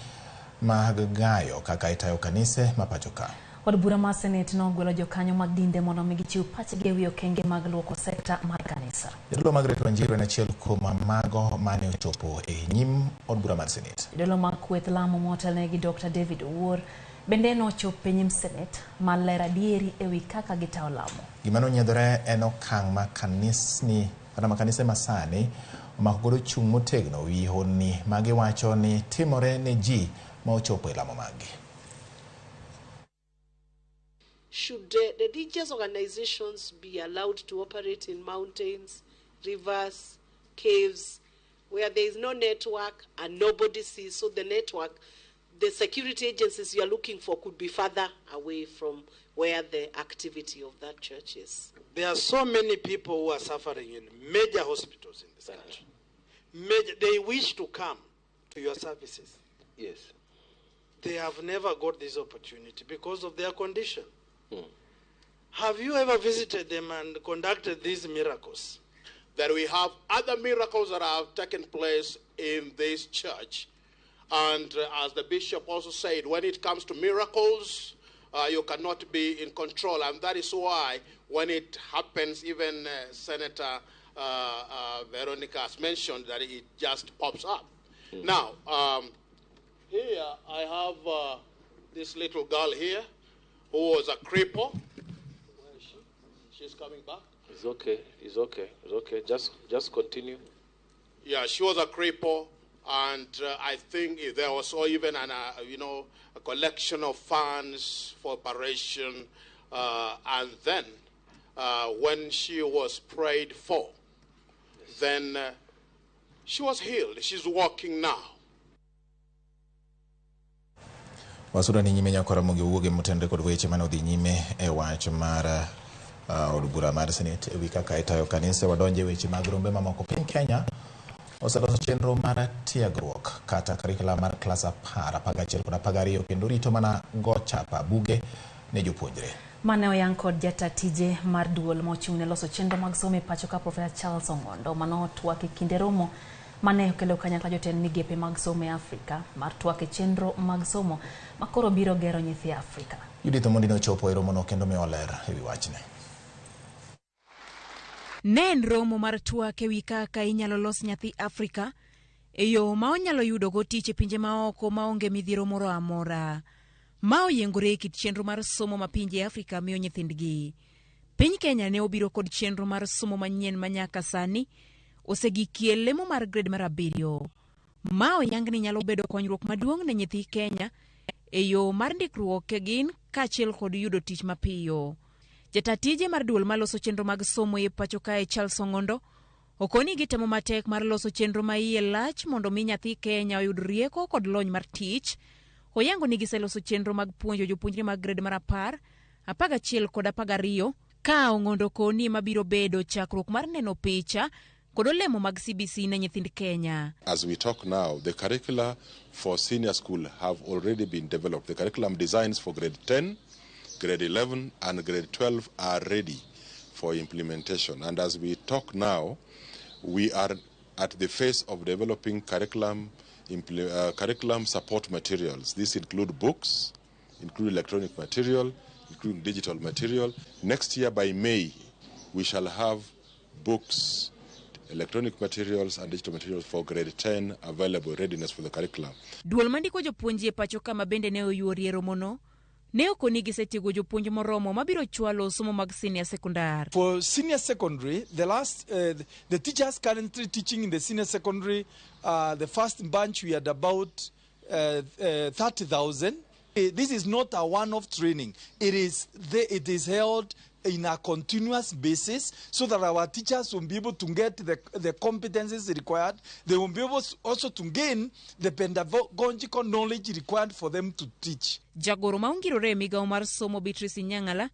[SPEAKER 1] mag gayo kaka itayo kanise ma pacho ka.
[SPEAKER 2] Od bura mar Senate nogwelo jokanyo mag dinde mondo mi gichiw pachgi ewi okenge mag luoko sekta mar kanisa.
[SPEAKER 1] Jadolo Margaret Wanjiru en achiel kuom mago mane ochopo e nyim od bura mar Senate.
[SPEAKER 2] Jodolo mag kweth lamo motelnegi Dr. David Owuor bende nochopo e nyim Senate maler adieri ewi kaka gitayo lamo.
[SPEAKER 1] Gima nonyiedhore en okang' ma kanisni kata ma kanise masani omako godo chung' motegno wi honni ma giwacho ni timore ne ji ma ochopo e lamo maggi.
[SPEAKER 25] Should religious organizations be allowed to operate in mountains, rivers, caves, where there is no network and nobody sees? So the network, the security agencies you are looking for could be further away from where the activity of that church is.
[SPEAKER 26] There are so many people who are suffering in major hospitals in this country. They wish to come to your services.
[SPEAKER 27] Yes.
[SPEAKER 26] They have never got this opportunity because of their condition. Have you ever visited them and conducted these miracles?
[SPEAKER 28] That we have other miracles that have taken place in this church. And as the bishop also said, when it comes to miracles, you cannot be in control. And that is why when it happens, even Senator Veronica has mentioned that it just pops up. Now, here I have this little girl here who was a cripple. Where is she? She's coming back.
[SPEAKER 27] It's okay. It's okay. It's okay. Just continue.
[SPEAKER 28] Yeah, she was a cripple. And I think there was even an, a collection of funds for operation. And then when she was prayed for, then she was healed. She's walking now.
[SPEAKER 1] Wasudo ni nyime nyakora mogi wuoge motenre kod weche mane odhi nyime e wach mar od bura mar Senate e wi kaka itayo kanise. Wadonje weche mag rombe mamoko. Piny Kenya oseloso chenro mar tiegruok kata curriculum mar klas 10, 11 kod 12 kendo rito mana go chapa buge ne jopuonjre.
[SPEAKER 2] Mane oyang kod jata tije mar duol mochung' ne loso chenro mag somo e pacho ka Profesa Charles Ong'ondo mano twak e kinde romo mane okelo kanyakla jotend migepe mag somo e Afrika mar twak e chenro mag somo makoro biro gero nyithi Afrika.
[SPEAKER 1] Judith Omondi nochopo e romono kendo miyo ler e wi wachne.
[SPEAKER 5] Ne en romo mar twak e wi kaka inyalo los nyathi Afrika e yo ma onyalo yudogo tich e pinje maoko maonge midhiero moro amora. Ma oyiengore e kit chenro mar somo ma pinje Afrika miyo nyithindgi. Piny Kenya ne obiro kod chenro mar somo manyien ma nyaka sani osegikie lemo mar grade mar 7. Ma oyang ni nyalo bedo konyruok maduong' ne nyithi Kenya e yo mar ndikruok gin kaachiel kod yudo tich mapiyo. Jata tije mar duol maloso chenro mag somo e pacho kae Charles Ong'ondo okoni gitemo matek mar loso chenro ma iye lach mondo mi nyathi Kenya oyud rieko kod lony mar tich. Oyango ni giseloso chenro mag puonjo jopuonjre mag grade mar 10, 11 kod 12 ka Ong'ondo koni mabiro bedo chakruok mar neno picha kod olemo mag CBC ne nyithind Kenya.
[SPEAKER 7] As we talk now, the curricula for senior school have already been developed. The curriculum designs for grade 10, grade 11 and grade 12 are ready for implementation. And as we talk now, we are at the phase of developing curriculum support materials. These include books, include electronic material, including digital material. Next year by May, we shall have books, electronic materials and digital materials for grade 10 available, readiness for the curriculum.
[SPEAKER 5] Duol mandiko jopuonj e pacho kama bende ne oyuori e romono, ne okoni gisetiego jopuonj moromo mabiro chwalo somo mag senior secondary.
[SPEAKER 11] For senior secondary, the teachers currently teaching in the senior secondary, the first bunch we had about 30,000. This is not a one-off training. It is held in a continuous basis so that our teachers will be able to get the competencies required. They will be able also to gain the pedagogical knowledge required for them to teach.
[SPEAKER 5] Jagoro maongirore e migawo mar somo Beatrice Nyang'ala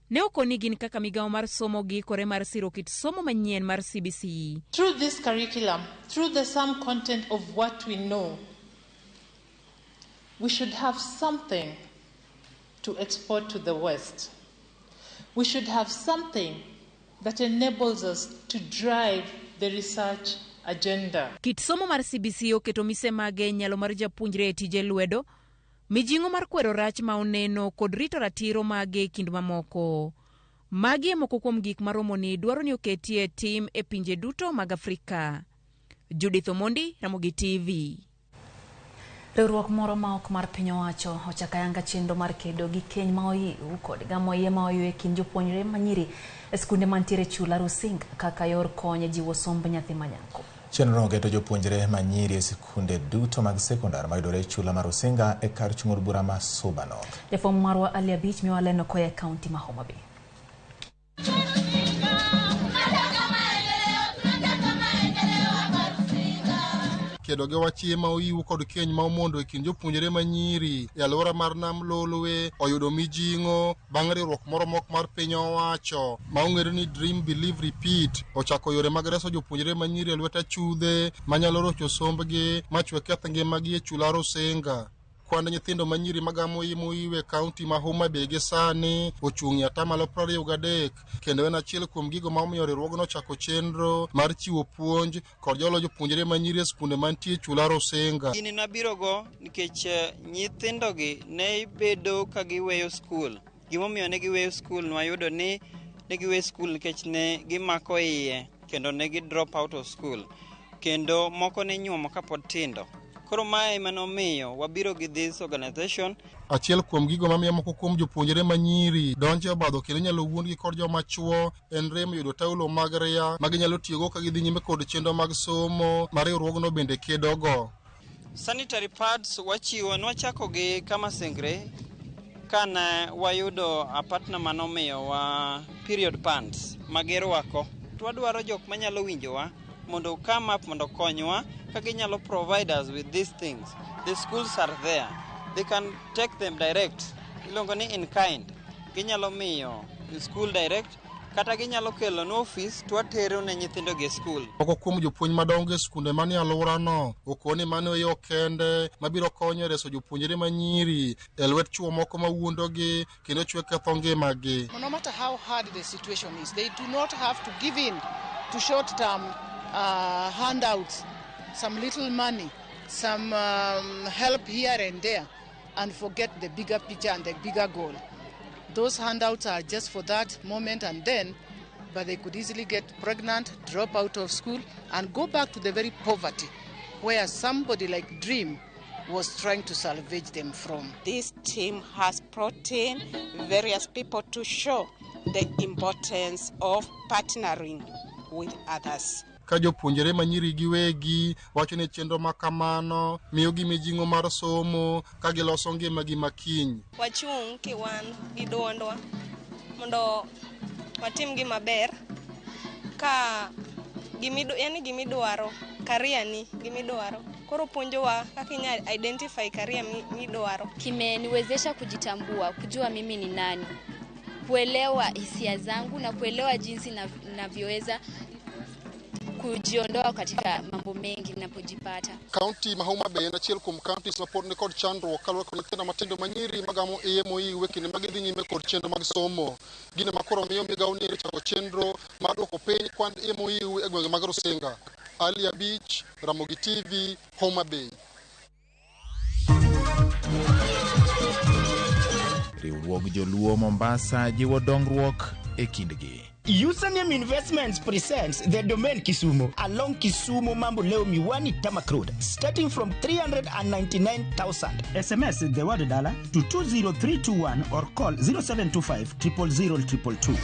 [SPEAKER 5] ne okoni gin kaka migawo mar somo giikore mar siro kit somo manyien mar CBC.
[SPEAKER 12] Through this curriculum, through the sum content of what we know, we should have something to export to the West. We should have something that enables us to drive the research agenda.
[SPEAKER 5] Kit somo mar CBC oketo mise mage nyalo mar japuonjre e tije lwedo, mijing'o mar kwero rach ma oneno kod rito ratiro mage e kind mamoko. Magi e moko kuom gik maromoni dwaro ni oketie tim e pinje duto mag Afrika. Judith Omondi, Ramogi TV.
[SPEAKER 2] Riwruok moro ma ok mar piny owacho ochako ayanga chenro mar kedo gi keny ma oyiw kod gamo iye ma oywe e kind jopuonjre manyiri e skunde mantiere chula Rusinga kaka yor kony e jiwo somb nyathi manyako.
[SPEAKER 1] Chenrono keto jopuonjre manyiri e skunde duto mag sekondar mayudore e chula mar Rusinga e kar chung' od bura ma Suba North.
[SPEAKER 2] Jafwambo marwa Ali Abich miwa leno koa e kaunti ma Homa Bay.
[SPEAKER 13] Kedo gi wach ma oyiw kod keny ma omondo e kind jopuonjre manyiri e alwora mar Nam Lolwe oyudo mijing'o bang' riwruok moro mok mar piny owacho ma ong'ere ni Dream Believe Repeat ochako yore mag reso jopuonjre manyiri e lwet achudhe manyalo rocho sombgi machwe keth ngimagi e chula Rusinga. Kwan nyithindo manyiri magamo iye moyiw e kaunti ma Homa Bay gi sani ochung' e 23% kendo en achiel kuom gigo ma omiyo riwruogno ochako chenro mar chiwo puonj kod jolo jopuonjre manyiri e skunde mantie chula Rusinga.
[SPEAKER 16] Gini nabirogo nikech nyithindogi ne bedo ka giweyo skul. Gimomiyo ne giweyo skul nwayudo ni ne giweyo skul nikech ne gimako iye kendo ne gi drop out of school kendo moko ne nyuomo kapod tindo. Koro mae emanomiyo wabiro gi this organization.
[SPEAKER 13] Achiel kuom gigo mamiyo moko kuom jopuonjre manyiri donjo e obadho kendo nyalo wuondgi kod joma chuo en rem yudo taulo mag ria ma ginyalo tiyogo ka gidhi nyime kod chenro mag somo ma riwruogno bende kedogo.
[SPEAKER 16] Sanitary pads wachiwo, nwachako gi Kamasengre kane wayudo a partner manomiyowa period pants magirwako. Wadwaro jok manyalo winjowa mondo come up mondo okonywa ka ginyalo provide us with these things. The schools are there. They can take them direct. Iluongo ni in kind. Ginyalo miyo school direct kata ginyalo kelo ne ofis to watero ne nyithindo gi e school.
[SPEAKER 13] Moko kuom jopuonj madongo e skunde manie alworano okoni mano e yo kende mabiro konyo e reso jopuonjre manyiri e lwet chwo moko mawuondogi kendo chwe ketho ngimagi.
[SPEAKER 6] No matter how hard the situation is, they do not have to give in to short-term handouts, some little money, some help here and there, and forget the bigger picture and the bigger goal. Those handouts are just for that moment and then, but they could easily get pregnant, drop out of school, and go back to the very poverty where somebody like Dream was trying to salvage them from.
[SPEAKER 4] This team has brought in various people to show the importance of partnering with others.
[SPEAKER 13] Ka jopuonjre manyiri giwegi wacho ni chenro ma kamano miyogi mijing'o mar somo ka giloso ngimagi makiny.
[SPEAKER 14] Wachung' kiwan gi duondwa mondo watim gima ber ka yani gimidwaro career ni gimidwaro koro puonjowa kaka inya identify career midwaro.
[SPEAKER 15] Kimeniwezesha kujitambua, kujua mimi ni nani, kuelewa hisia zangu na kuelewa jinsi navyoweza kujiondoa katika mambo mengi ninapojipata.
[SPEAKER 13] Kaunti ma Homa Bay en achiel kuom counties ma pod nikod chandruok kaluwore kod nyithindo matindo manyiri magamo iye moiw e kinde ma gidhi nyime kod chenro mag somo. Gino ma koro miyo migawo ni chako chenro mar duoko piny kwand iye moiw e gwenge mag Rusinga. Ali Abich, Ramogi TV, Homa Bay.
[SPEAKER 1] Riwruog Joluo Mombasa jiwo dongruok e kindgi.
[SPEAKER 17] Username Investments presents the Domain Kisumu along Kisumu Mamboleo Miwani Tarmac Road, starting from 399,000.
[SPEAKER 21] SMS the word dollar to 20321 or call 0725 000 222.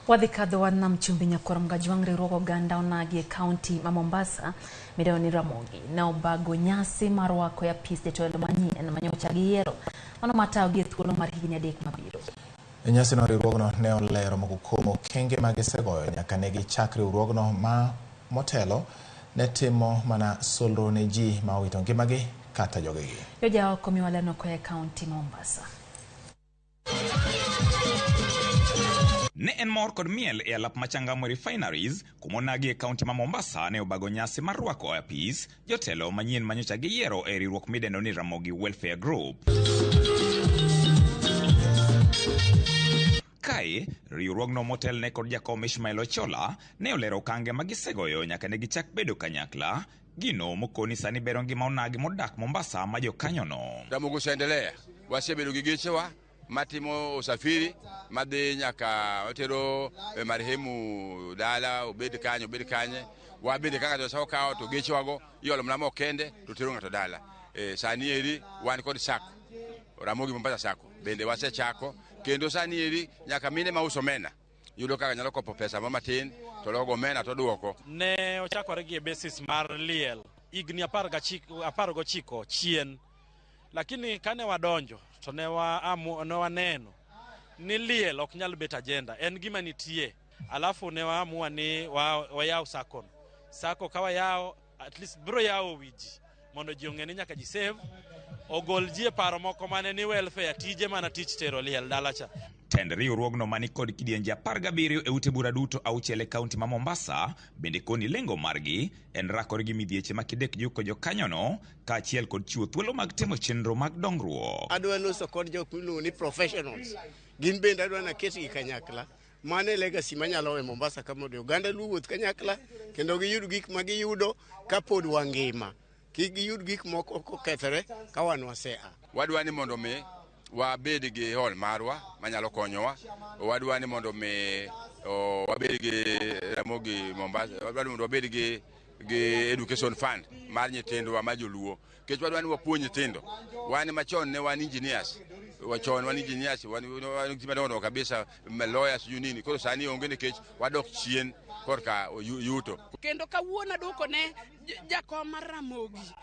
[SPEAKER 2] Wadhi kadho wan nam chumbi nyakwar Mgajwang' riwruog oganda onagi e kaunti ma Mombasa mideo ni Ramogi ne obago nyasi mar rwako e apis jatelo manyien manyocha giyiero mano matayogi e thuolo mar higni 3 mabiro.
[SPEAKER 1] E nyasino riwruogno ne olero moko kuom okenge ma gisegoyo nyaka ne gichak riwruogno ma motelo ne timo mana solro ne ji ma owito ngimagi kata jogegi.
[SPEAKER 2] Jojaoko miwa leno koa e kaunti ma Mombasa.
[SPEAKER 18] Ne en mor kod miel e alap Machangamwe Refineries kumonagi e kaunti ma Mombasa ne obago nyasi mar rwako e apis jotelo manyien manyocha giyiero e riwruok midendo ni Ramogi Welfare Group. Kae, riwruogno motelne kod jakom Ishmael Ochola ne olero okange ma gisegoyo nyaka ne gichak bedo kanyakla, gino mokoni sani bero ngima onagi modak Mombasa ma jokanyono.
[SPEAKER 19] Ramogi oseendelea, wasebedo gi gechewa matimo usafiri madhi nyaka watero marehemu dala obed kanye wabende kaka josao kawo to gechewago iolo mana mo kende to tero ng'ato dala. Sani eri wan kod sako Ramogi Mombasa Sako bende wasechako kendo sani eri nyaka mine mauso omena yudo kaka nyalo kopo pesa mo matin to logo omena to duoko.
[SPEAKER 20] Ne ochakore gi e basis mar liel higni 19 chien, lakini kane wadonjo to ne waneno ni liel ok nyal bet agenda, en gima nitie. Alafu ne waamua ni wayaw sako. Sako ka wayawo, at least biro yawo wi ji mondo ji ong'e ni nyaka ji save, ogol ji e paro moko mane ni welfare tije mana tich tero liel dala cha.
[SPEAKER 18] Tend riwruogno mani kod kidienje 17 e ute bura duto 6 e kaunti ma Mombasa bende koni lengo margi en rakore gi midhieche ma kidek juko jokanyono kaachiel kod chiwo thuolo mag timo chenro mag dongruok.
[SPEAKER 27] Adwa loso kod jok miluongo ni professionals, gin bende adwa naketgi kanyakla. Mano e legacy manyalo we Mombasa ka mondo oganda luo wuoth kanyakla kendo giyud gik ma giyudo kapod wangima, kik giyud gik moko kokethore ka wan wasea.
[SPEAKER 19] Wadwa ni mondo mi wabed gi hall marwa manyalo konyowa, wadwa ni mondo mi wabed gi Ramogi Mombasa, wadwa ni mondo wabed gi gi education fund mar nyithindwa ma joluo. Nikech wadwa ni wapuonj nyithindo. Wan machon ne wan engineers. Wachon wan engineers, wan ji madongo kabisa, lawyers sijui nini. Koro sani onge nikech wadok chien korka yuto.
[SPEAKER 3] Kendo kawuono aduoko ne jakom mar Ramogi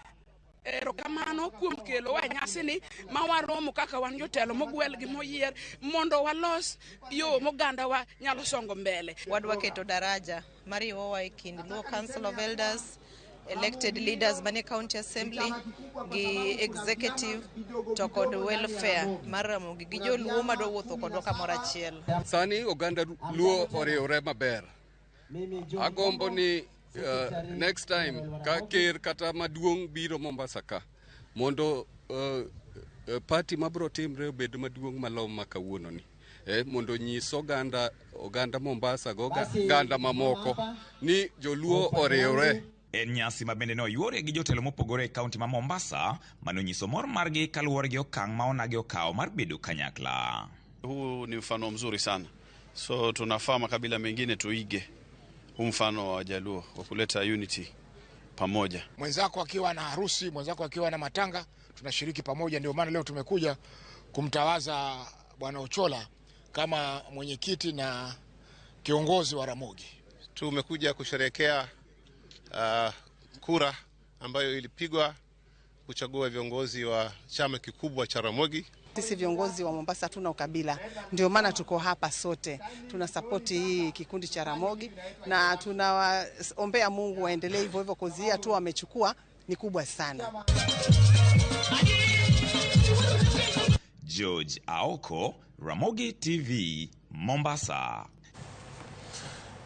[SPEAKER 3] erokamano kuom kelo wa e nyasini ma waromo kaka wan jotelo mogwel gi moyier mondo walos yo mogandawa nyalo songo mbele.
[SPEAKER 8] Wadwa keto daraja mariwowa e kind Luo Council of Elders, elected leaders manie county assembly gi executive to kod welfare mar Ramogi gi joluo madwa wuotho kodwa kamoro achiel.
[SPEAKER 9] Sani oganda Luo oriwre maber. Agombo ni next time ka ker kata maduong' biro Mombasa ka mondo party mabro timre obed maduong' malo ma kawuono ni. Mondo nyis oganda Mombasa go oganda mamoko ni joluo oriwre.
[SPEAKER 18] En nyasi ma bende ne oyuore gi jotelo mopogore e kaunti ma Mombasa manonyiso mor margi kaluwore gi okang' ma onagi okawo mar bedo kanyakla.
[SPEAKER 10] Huu ni mfano mzuri sana, so tunafaa makabila mengine tuige huu mfano wa Wajaluo wa kuleta unity pamoja.
[SPEAKER 22] Mwenzako akiwa na harusi, mwenzako akiwa na matanga, tunashiriki pamoja. Ndio maana leo tumekuja kumtawaza Bwana Ochola kama mwenyekiti na kiongozi wa Ramogi.
[SPEAKER 23] Tumekuja kusherehekea kura ambayo ilipigwa kuchagua viongozi wa chama kikubwa cha Ramogi.
[SPEAKER 6] Sisi viongozi wa Mombasa hatuna ukabila, ndio maana tuko hapa sote. Tunasapoti hii kikundi cha Ramogi na tunawaombea Mungu waendelee hivyo hivyo, kozi hii hatua wamechukua ni kubwa sana.
[SPEAKER 18] George Aoko, Ramogi TV, Mombasa.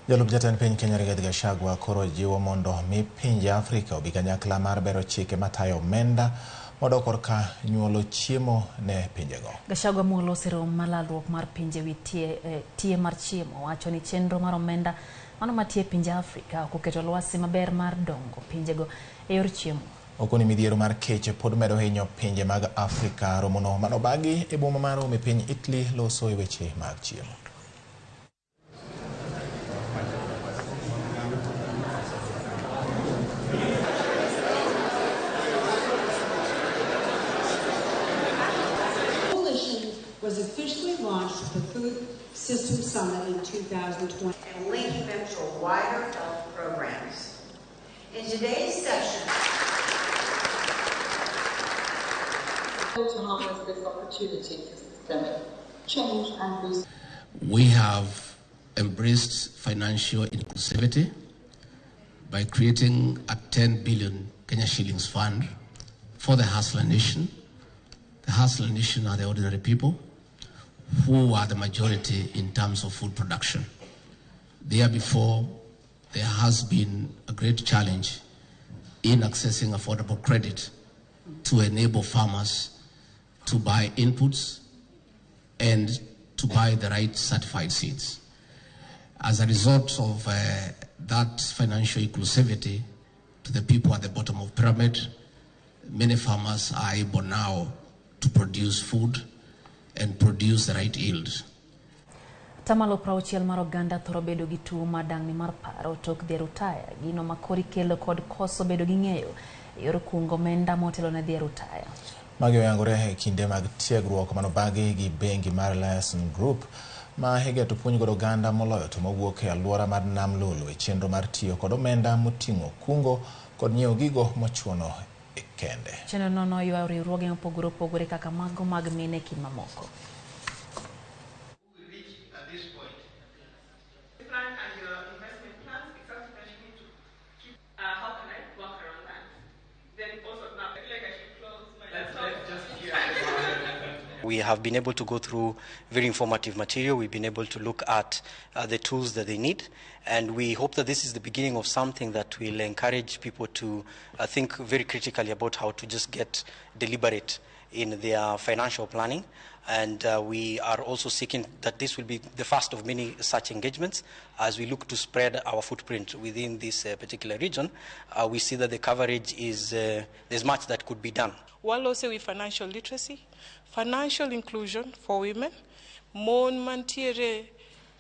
[SPEAKER 1] Jalup jatend piny Kenya Rigathi Gachagua koro jiwo mondo mi pinje Afrika obi kanyakla mar bero chike matayo omenda modok korka nyuolo chiemo ne pinjego.
[SPEAKER 2] Gachagua moloso e romo mar lalruok mar pinje wi tie mar chiemo wacho ni chenro mar omenda mano matie pinje Afrika ok oketo lwasi maber mar dongo pinjego e yor chiemo.
[SPEAKER 1] Okoni midhiero mar kech pod medo hinyo pinje mag Afrika. Romono manobagi e boma mar Rome e piny Italy loso e weche mag chiemo.
[SPEAKER 24] Was officially launched at the Food System Summit in 2020.
[SPEAKER 25] And linking them to wider health programs. In today's session,
[SPEAKER 29] to harness this opportunity for systemic change and boost.
[SPEAKER 30] We have embraced financial inclusivity by creating a 10 billion Kenya shillings fund for the Hustler Nation. The Hustler Nation are the ordinary people who are the majority in terms of food production. The year before, there has been a great challenge in accessing affordable credit to enable farmers to buy inputs and to buy the right certified seeds. As a result of that financial inclusivity to the people at the bottom of pyramid, many farmers are able now to produce food and produce the right yield.
[SPEAKER 2] Tamalo 60 mar oganda thoro bedo gi tuo mar dang'ni mar paro tok dhi e rutaya, gino ma koro ikelo kod koso bedo gi ng'eyo e yor kungo omenda motelo ne dhi e rutaya.
[SPEAKER 1] Magi oyangore e kinde mag tiegruok manobagi gi bengi mar Liaison Group ma igeto puonj godo oganda moloyo to mowuok e alwora mar Nam Lolwe e chenro mar tiyo kod omenda moting'o kungo kod nyiewo gigo mochuno e kende.
[SPEAKER 2] Chenro no noywayo riwruoge mopogore opogore kaka mago mag mine kind mamoko.
[SPEAKER 16] We have been able to go through very informative material. We've been able to look at the tools that they need, and we hope that this is the beginning of something that will encourage people to think very critically about how to just get deliberate in their financial planning. And we are also seeking that this will be the first of many such engagements as we look to spread our footprint within this particular region. We see that the coverage is, there's much that could be done.
[SPEAKER 12] Walose wi financial literacy, financial inclusion for women, mon mantiere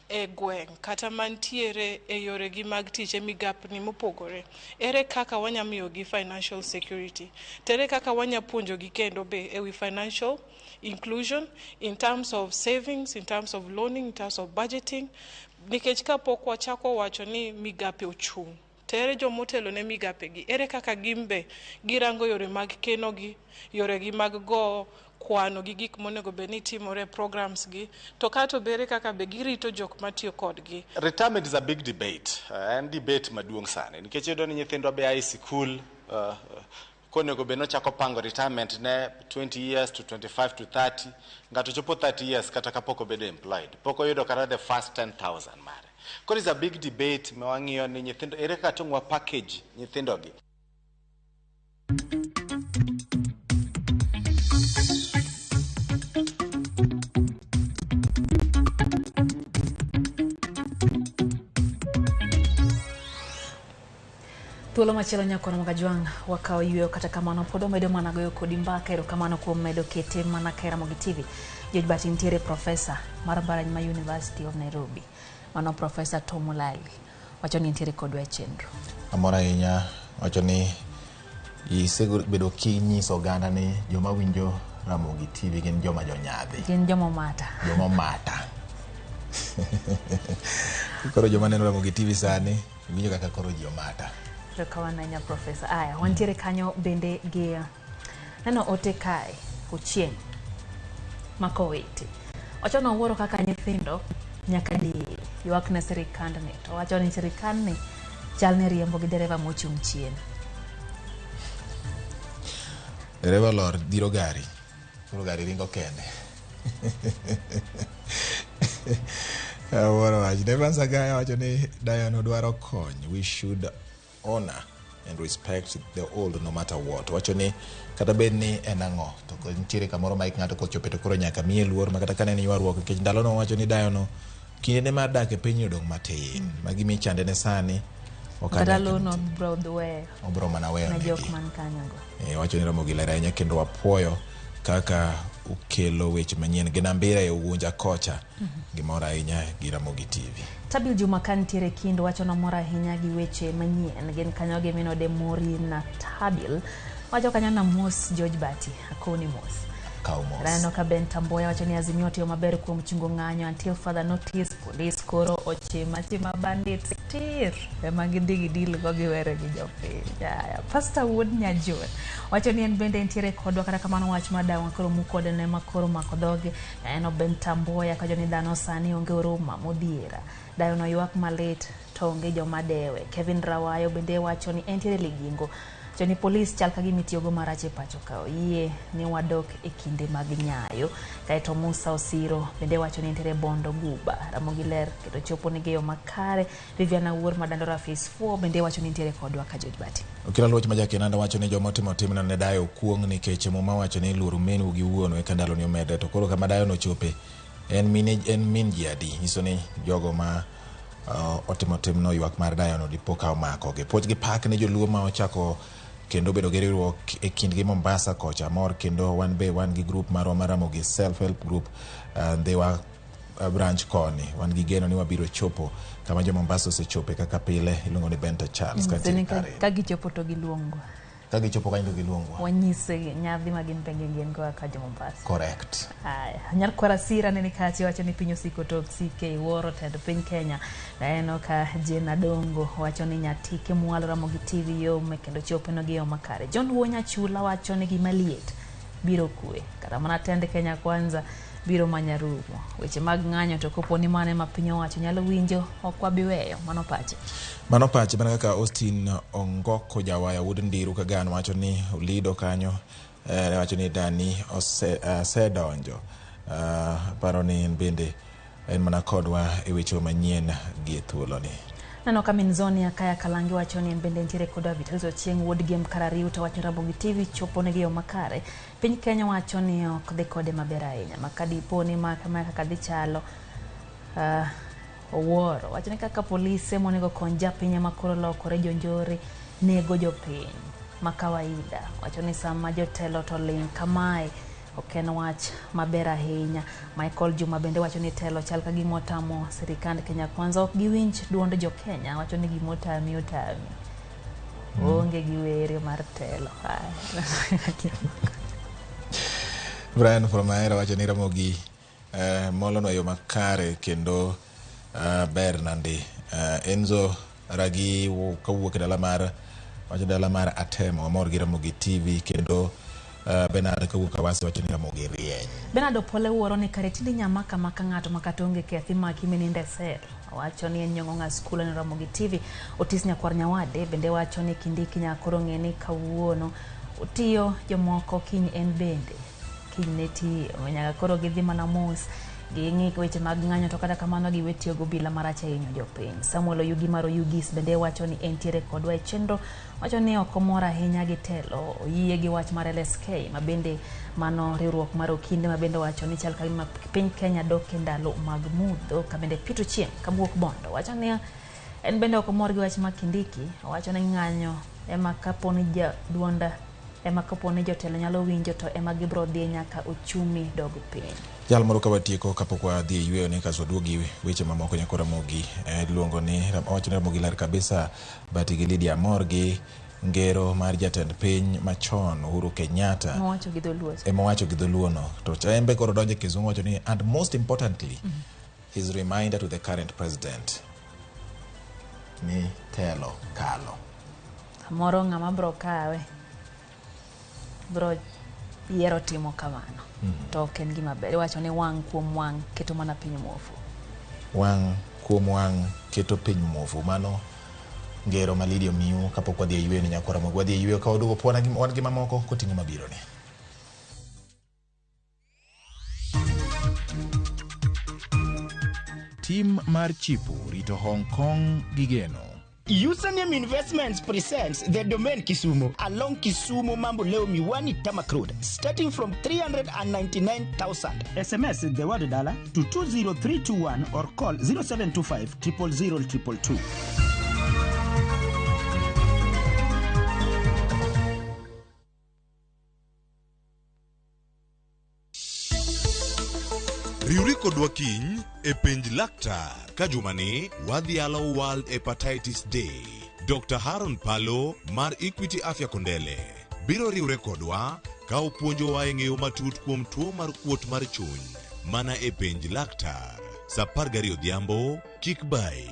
[SPEAKER 12] e gweng' kata mantiere e yoregi mag tich e migapni mopogore. Ere kaka wanya miyogi financial security? To ere kaka wanya puonjogi kendo be ewi financial inclusion in terms of savings, in terms of loaning, in terms of budgeting? Nikech kapok wachako wacho ni migape ochung', to ere jomotelo ne migape gi? Ere kaka gin be girango yore mag keno gi, yore gi mag go kwano gi gik monego bed ni timore e programs gi, to kato be ere kaka be girito jok matiyo kodgi?
[SPEAKER 4] Retirement is a big debate. En debate maduong' sani nikech iyudo ni nyithindwa be ae sikul konego bed nochako pango retirement ne 20 years to 25 to 30 ng'ato chopo 30 years kata kapok obedo employed pok oyudo kata the first 10,000 mare. Koro is a big debate ma wang'iyo ni nyithindo ere kaka tong' wa package nyithindogi.
[SPEAKER 2] Thuolo machielo nyakwana Magajwang' wakawo yweyo, kata kamano pod wamedo mana goyo kodi mbaka. Erokamano kuom medo kete mana ka Ramogi TV. George Bati nitiere profesa mar mbalariany ma University of Nairobi, mano Profesa Tom Mulali wacho ni nitiere kodwa e chenro.
[SPEAKER 1] Amor ahinya wacho ni isebedo kinyiso oganda ni joma winjo Ramogi TV gin joma jonyadhi.
[SPEAKER 2] Gin joma mata.
[SPEAKER 1] Joma mata. Koro joma neno Ramogi TV sani winjo kaka koro ji omata.
[SPEAKER 2] Erokamano ahinya Profesa. Aya, wantiere kanyo bende gi neno ote kae Ochieng' Makowiti. Wacho ni owuoro kaka nyithindo nyaka di ywak ne sirikandni, to wacho ni sirikandni chal ni riembo gi dereva mochung' chien.
[SPEAKER 1] Dereva lor dhiro gari, koro gari ringo kende. Awuoro wach. Evans Agaya wacho ni Diana dwaro kony. We should honor and respect the old no matter what. Wacho ni kata bed ni en ang'o to nitiere kamoro ma ik ng'ato kochope to koro nyaka miye luor ma kata ka ne en ywaruok nikech ndalono wacho ni Dayono kindene mar dak e pinyni odong' matin. Ma gima ichande ne sani ok ane
[SPEAKER 2] Kata
[SPEAKER 1] ka
[SPEAKER 2] lono bro weyo
[SPEAKER 1] obro mana weyo
[SPEAKER 2] ne
[SPEAKER 1] negi.
[SPEAKER 2] jok man kanyogo.
[SPEAKER 1] Wacho ni Ramogi ler ahinya kendo wapuoyo kaka ukelo weche manyien gi nambira e Ugunja kocha. Gimor ahinya gi Ramogi TV.
[SPEAKER 2] Tabil Juma ka nitiere kind wacho nomor ahinya gi weche manyien. Gin kanyo gi minode Mori na Tabil. Wacho kanyo na mos George Bati, akoni mos.
[SPEAKER 1] Kaw mos.
[SPEAKER 2] Raneno ka Ben Tamboya wacho ni Azimio otiyo maber kuom chungo ng'anyo until further notice. Police koro ochima chima bandits tir ema gidhi gidil go giwere gi jopiny. Aya, Pastor Wuod Nyajon wacho ni en bende entiere kodwa, kata kamano wach mar dawa koro mukode ne ma koro mako dhoge. Aneno Ben Tamboya kacho ni dhano sani onge huruma modhiera. Dayo no ywak malit to onge joma dewe. Kevin Rawayo bende wacho ni entiere Ligingo. Wacho ni polis chal ka gima itiyogo marach e pacho ka. Oyie ni wadok e kinde mag nyayo. Kaeto Musa Osiro bende wacho ni entiere Bondo Guba. Ramogi ler kendo chopo nigi yo makare. Vivian Awuor Madandora Phase 4 bende wacho ni entiere kodwa ka George Bati.
[SPEAKER 1] Okila Luoch ma jakinanda wacho ni joma otimo timno ne dayo kuong' nikech Muma wacho ni luor minu gi wuonu eka ndaloni omedre. To koro kama dayo nochope en mine, en min ji adi? Nyiso ni jogo ma otimo timno ywak mar dayono dipo ka omakogi. Puoch gi pak ne joluo ma ochako kendo bedo gi riwruok e kindgi Mombasa kocha mor kendo wan be wan gi group marwa mar Ramogi Self Help Group Ndhiwa branch koni wan gi geno ni wabiro chopo kama jo Mombasa osechope kaka pile iluongo ni Benta Charles
[SPEAKER 2] Sani
[SPEAKER 1] kantiere
[SPEAKER 2] ka,
[SPEAKER 1] kare.
[SPEAKER 2] ka gichopo to giluongwa.
[SPEAKER 1] Ka gichopo kanyo to giluongwa.
[SPEAKER 2] Wanyise nyadhi ma gin penge gin go kaka jo Mombasa.
[SPEAKER 1] Correct.
[SPEAKER 2] Aya, nyar kwara sira nene kachi wacho ni piny osiko to CK wuoro tend piny Kenya. Neno ka Jane Adongo wacho ni nyatike mwalo Ramogi TV yome kendo chopo no gi yo makare. John Wuo Nyachula wacho ni gima liet biro kwe. Kata mana tend Kenya Kwanza biro manya rumo. Weche mag ng'anyo to kopo ni mane ma piny owacho nyalo winjo ok wabi weyo. Mano pache.
[SPEAKER 1] Mano pache mana kaka Austin Ongoko jawaya wuod Ndiru Kagan wacho ni Olido kanyo wacho ni Dani osedonjo. Paro ni en bende en mana kodwa e weche manyien gi e thuoloni.
[SPEAKER 2] Neno ka Minzoni Akaya Kalangi wacho ni en bende nitiere koda Vitalis Ochieng' wuod Gem Karariu to wacho ni Ramogi TV chopo negi yo makare. Piny Kenya wacho ni ok dhi kode maber ahinya. Ma kadipo ni ma kama kaka dhi chalo owuoro. Wacho ni kaka polise monego kony japiny ema koro lokore jonjore nego jopiny ma kawaida. Wacho ni sama jotelo to ling' kamae Ok en wach maber ahinya. Michael Juma bende wacho ni telo chal ka gima otamo sirikand Kenya Kwanza, ok giwinj duond jo Kenya, wacho ni gima otami otami. Onge gi were mar telo.
[SPEAKER 1] Brian from Ahera wacho ni Ramogi molonwa yo makare kendo ber nandi. Enzo Ragi kawuok e dala mar wacho dala mar Atemo amor gi Ramogi TV kendo Bernard kawuok Awasi wacho ni Ramogi rieny.
[SPEAKER 2] Bernard Opole wuoro ni kare tinde nyamaka maka ng'ato makata onge kethi maki mininde sel. Wacho ni en nyong'o ng'a skul en Ramogi TV. Otis Nyakwar Nyawade bende wacho ni Kindiki nyakoro ng'e ni kawuono otiyo jomoko kiny en bende kiny ne tiyo nyaka koro gidhi mana mos ging'i weche mag ng'anyo to kata kamano giwe tiyo gi obila marach ahinya jopiny. Samuel Oyugi mar Oyugis bende wacho ni entiere kodwa e chenro, wacho ni ok omor ahinya gi telo, oyie gi wach mar LSK ma bende mano riwruok mar okinde ma bende wacho ni chal ka gima piny Kenya dok e ndalo mag mudho. Ka bende Peter Ochieng kawuok Bondo wacho ni en bende ok omor gi wach mar Kindiki, owacho ni ng'anyo ema kapo ni duonda ema kapo ni jotelo nyalo winjo to ema gibiro dhi nyaka uchumi dog piny.
[SPEAKER 1] Jal moro ka watieko kapok wadhi e yweyo ni kaso waduogi weche mamoko nyako Ramogi iluongo ni owacho ni Ramogi ler kabisa but gi Lydia amor gi ngero mar jatend piny machon Uhuru Kenyatta
[SPEAKER 2] mowacho gi dholuo
[SPEAKER 1] ema gi dholuo no to embe koro donjo e kizungu wacho ni and most importantly his reminder to the current president ni telo kalo.
[SPEAKER 2] Samoro ng'ama bro kawe bro yiero timo kamano. To ok en gima ber. Iwacho ni wang' kuom wang' keto mana piny muofu.
[SPEAKER 1] Wang' kuom wang' keto piny muofu. Mano ngero ma Lydia omiu kapok wadhi e yweyo ni nyakwa Ramogi. Wadhi e yweyo ka waduogo po wan gi mamoko koting'o mabiro ni.
[SPEAKER 5] Tim mar Chipu rito Hong Kong gi geno.
[SPEAKER 7] Username Investments presents the Domain Kisumu along Kisumu Mamboleo Miwani Tarmac Road, starting from 399,000. SMS the word dollar to 20321 or call 0725 000 222.
[SPEAKER 11] Riwri kodwa kiny e penj laktar ka jumani wadhialo World Hepatitis Day. Dr. Haron Palo mar Equity Afya Kondele biro riwre kodwa ka opuonjowa e ng'eyo matut kuom tuo mar kuot mar chuny mana e penj laktar saa 12 odhiambo kik bai.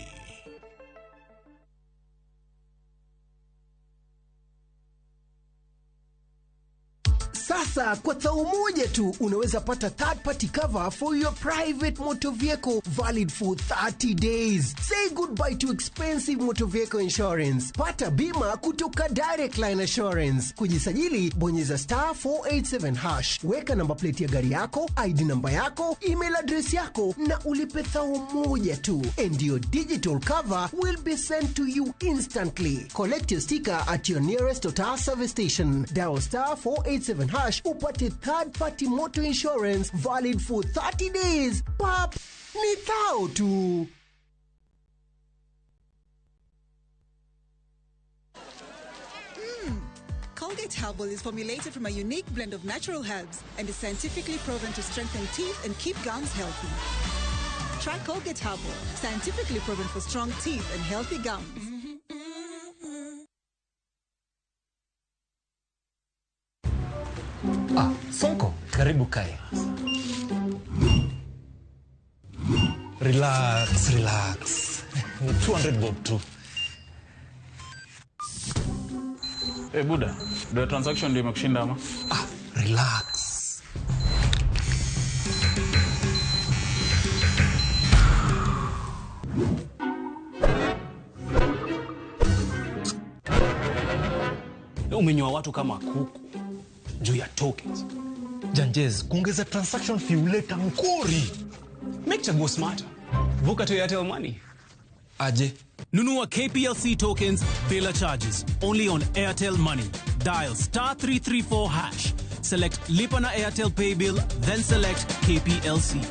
[SPEAKER 13] Sasa kwa thao moja tu unaweza pata third party cover for your private motor vehicle valid for 30 days. Say goodbye to expensive motor vehicle insurance. Pata bima kutoka Direct Line Assurance. Kujisajili bonyeza star 487 hash. Weka namba plate ya gari yako, ID namba yako, email address yako na ulipe thao moja tu. And your digital cover will be sent to you instantly. Collect your sticker at your nearest Total service station. Dial star 487 hash upate third party motor insurance valid for 30 days. Pap, ni thao tu.
[SPEAKER 14] Colgate Herbal is formulated from a unique blend of natural herbs and is scientifically proven to strengthen teeth and keep gums healthy. Try Colgate Herbal, scientifically proven for strong teeth and healthy gums.
[SPEAKER 15] Ah, Sonko, karibu kae. Relax, relax. Ni 200 bob tu.
[SPEAKER 10] Hey, Buda, do transaction ndio imekushinda ama?
[SPEAKER 15] Ah, relax.
[SPEAKER 17] Umenyoa watu kama kuku juu ya tokens.
[SPEAKER 15] Janjez, kuongeza transaction fee huleta mkori.
[SPEAKER 17] Make chaguo smarter. Vuka to Airtel Money.
[SPEAKER 15] Aje.
[SPEAKER 17] Nunua KPLC tokens bila charges. Only on Airtel Money. Dial star 334 hash. Select Lipa na Airtel Pay Bill, then select KPLC.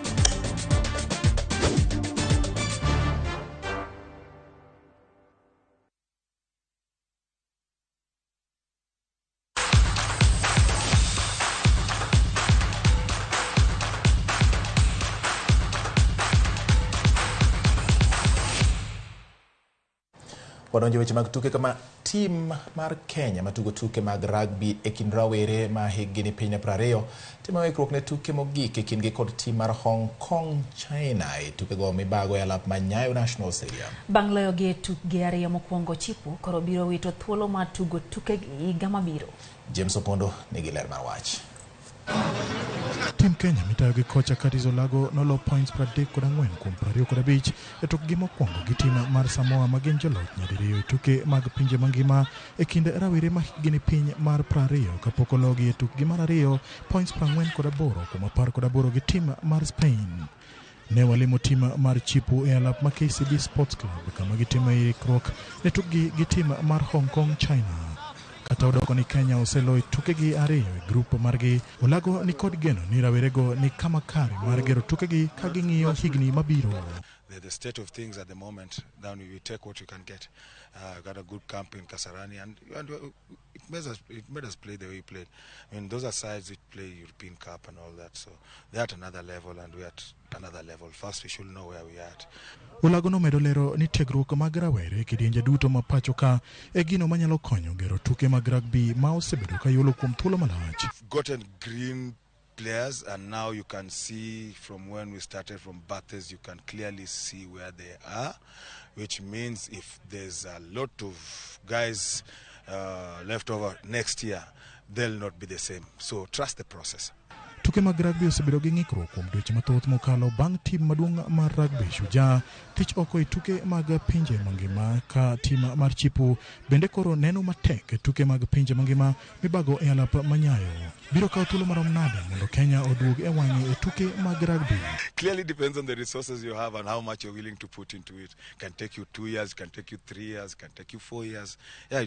[SPEAKER 1] Wadonjo weche mag tuke kama tim mar Kenya matugo tuke mag rugby e kind rawere ma hikgi ni piny 20 timo ikruok ne tuke mogik e kindgi kod tim mar Hong Kong China e tukego mibago e alap ma Nyayo National Stadium.
[SPEAKER 2] Bang' loyogi e tukgi ariyo mokwongo, Chipu koro biro wito thuolo mar tugo tukegi higa mabiro.
[SPEAKER 1] James Opondo nigi ler mar wach.
[SPEAKER 3] Tim Kenya mitayo gi kocha Curtis Olago nolo points 34 kuom 25 e tukgi mokwongo gi tim mar Samoa ma gin joloch nyadiriyo e tuke mag pinje mangima e kind rawere ma hikgi ni piny mar 20 kapok ologi e tukgi mar ariyo points 48 kuom 18 gi tim mar Spain. Ne walimo tim mar Chipu e alap ma KCB Sports Club kama gitimo ikruok ne tukgi gi tim mar Hong Kong China. Kata odoko ni Kenya oseloyo tukegi ariyo e grup margi, Olago ni kod geno ni rawerego ni kama kare mar gero tukegi ka ging'iyo higni mabiro.
[SPEAKER 8] The state of things at the moment, then we take what we can get. Got a good camp in Kasarani, and it made us play the way we played. I mean, those are sides which play European Cup and all that, so they're at another level, and we're at another level. First, we should know where we are at.
[SPEAKER 3] Olago nomedo lero ni tiegruok mag rawere e kidienje duto ma pacho ka e gino manyalo konyo gero tuke mag rugby ma osebedo ka yolo kuom thuolo malach.
[SPEAKER 8] Gotten green players, and now you can see from when we started from Bathurst, you can clearly see where they are, which means if there's a lot of guys left over next year, they'll not be the same. So trust the process.
[SPEAKER 3] Tuke mag rugby osebedo gi ng'ikruok kuom dweche mathoth mokalo bang' tim maduong' mar rugby Shujaa thich oko e tuke mag pinje mangima ka tim mar Chipu bende koro neno matek e tuke mag pinje mangima mibago e alap manyayo. Biro kawo thuolo marom nade mondo Kenya oduog e wang'e e tuke mag rugby?
[SPEAKER 8] Clearly depends on the resources you have and how much you're willing to put into it. Can take you 2 years, can take you 3 years, can take you 4 years. Yeah,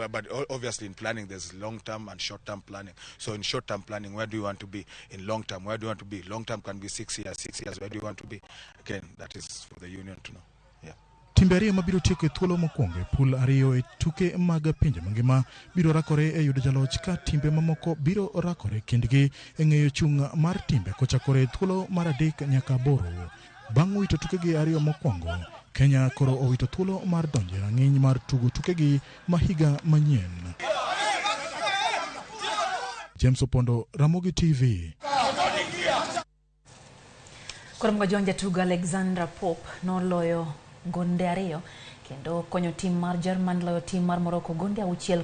[SPEAKER 8] but obviously in planning there's long-term and short-term planning. So in short-term planning, where do you want to be? In long-term, where do you want to be? Long-term can be 6 years. 6 years, where do you want to be? Again, that is for the union to know. Yeah.
[SPEAKER 3] Timbe ariyo mabiro tieko e thuolo mokwongo e pool ariyo e tuke mag pinje mangima biro rakore e yudo jaloch ka timbe mamoko biro rakore kindgi e ng'eyo chung' mar timbe kochakore e thuolo mar adek nyaka aboro. Bang' wito tukegi ariyo mokwongo, Kenya koro owito thuolo mar donjo e rang'iny mar tugo tukegi ma higa manyien. James Opondo, Ramogi TV.
[SPEAKER 2] Koro mga jatugo Alexandra Popp noloyo gonde ariyo kendo konyo tim mar Jerman loyo tim mar Morocco gonde 6-0.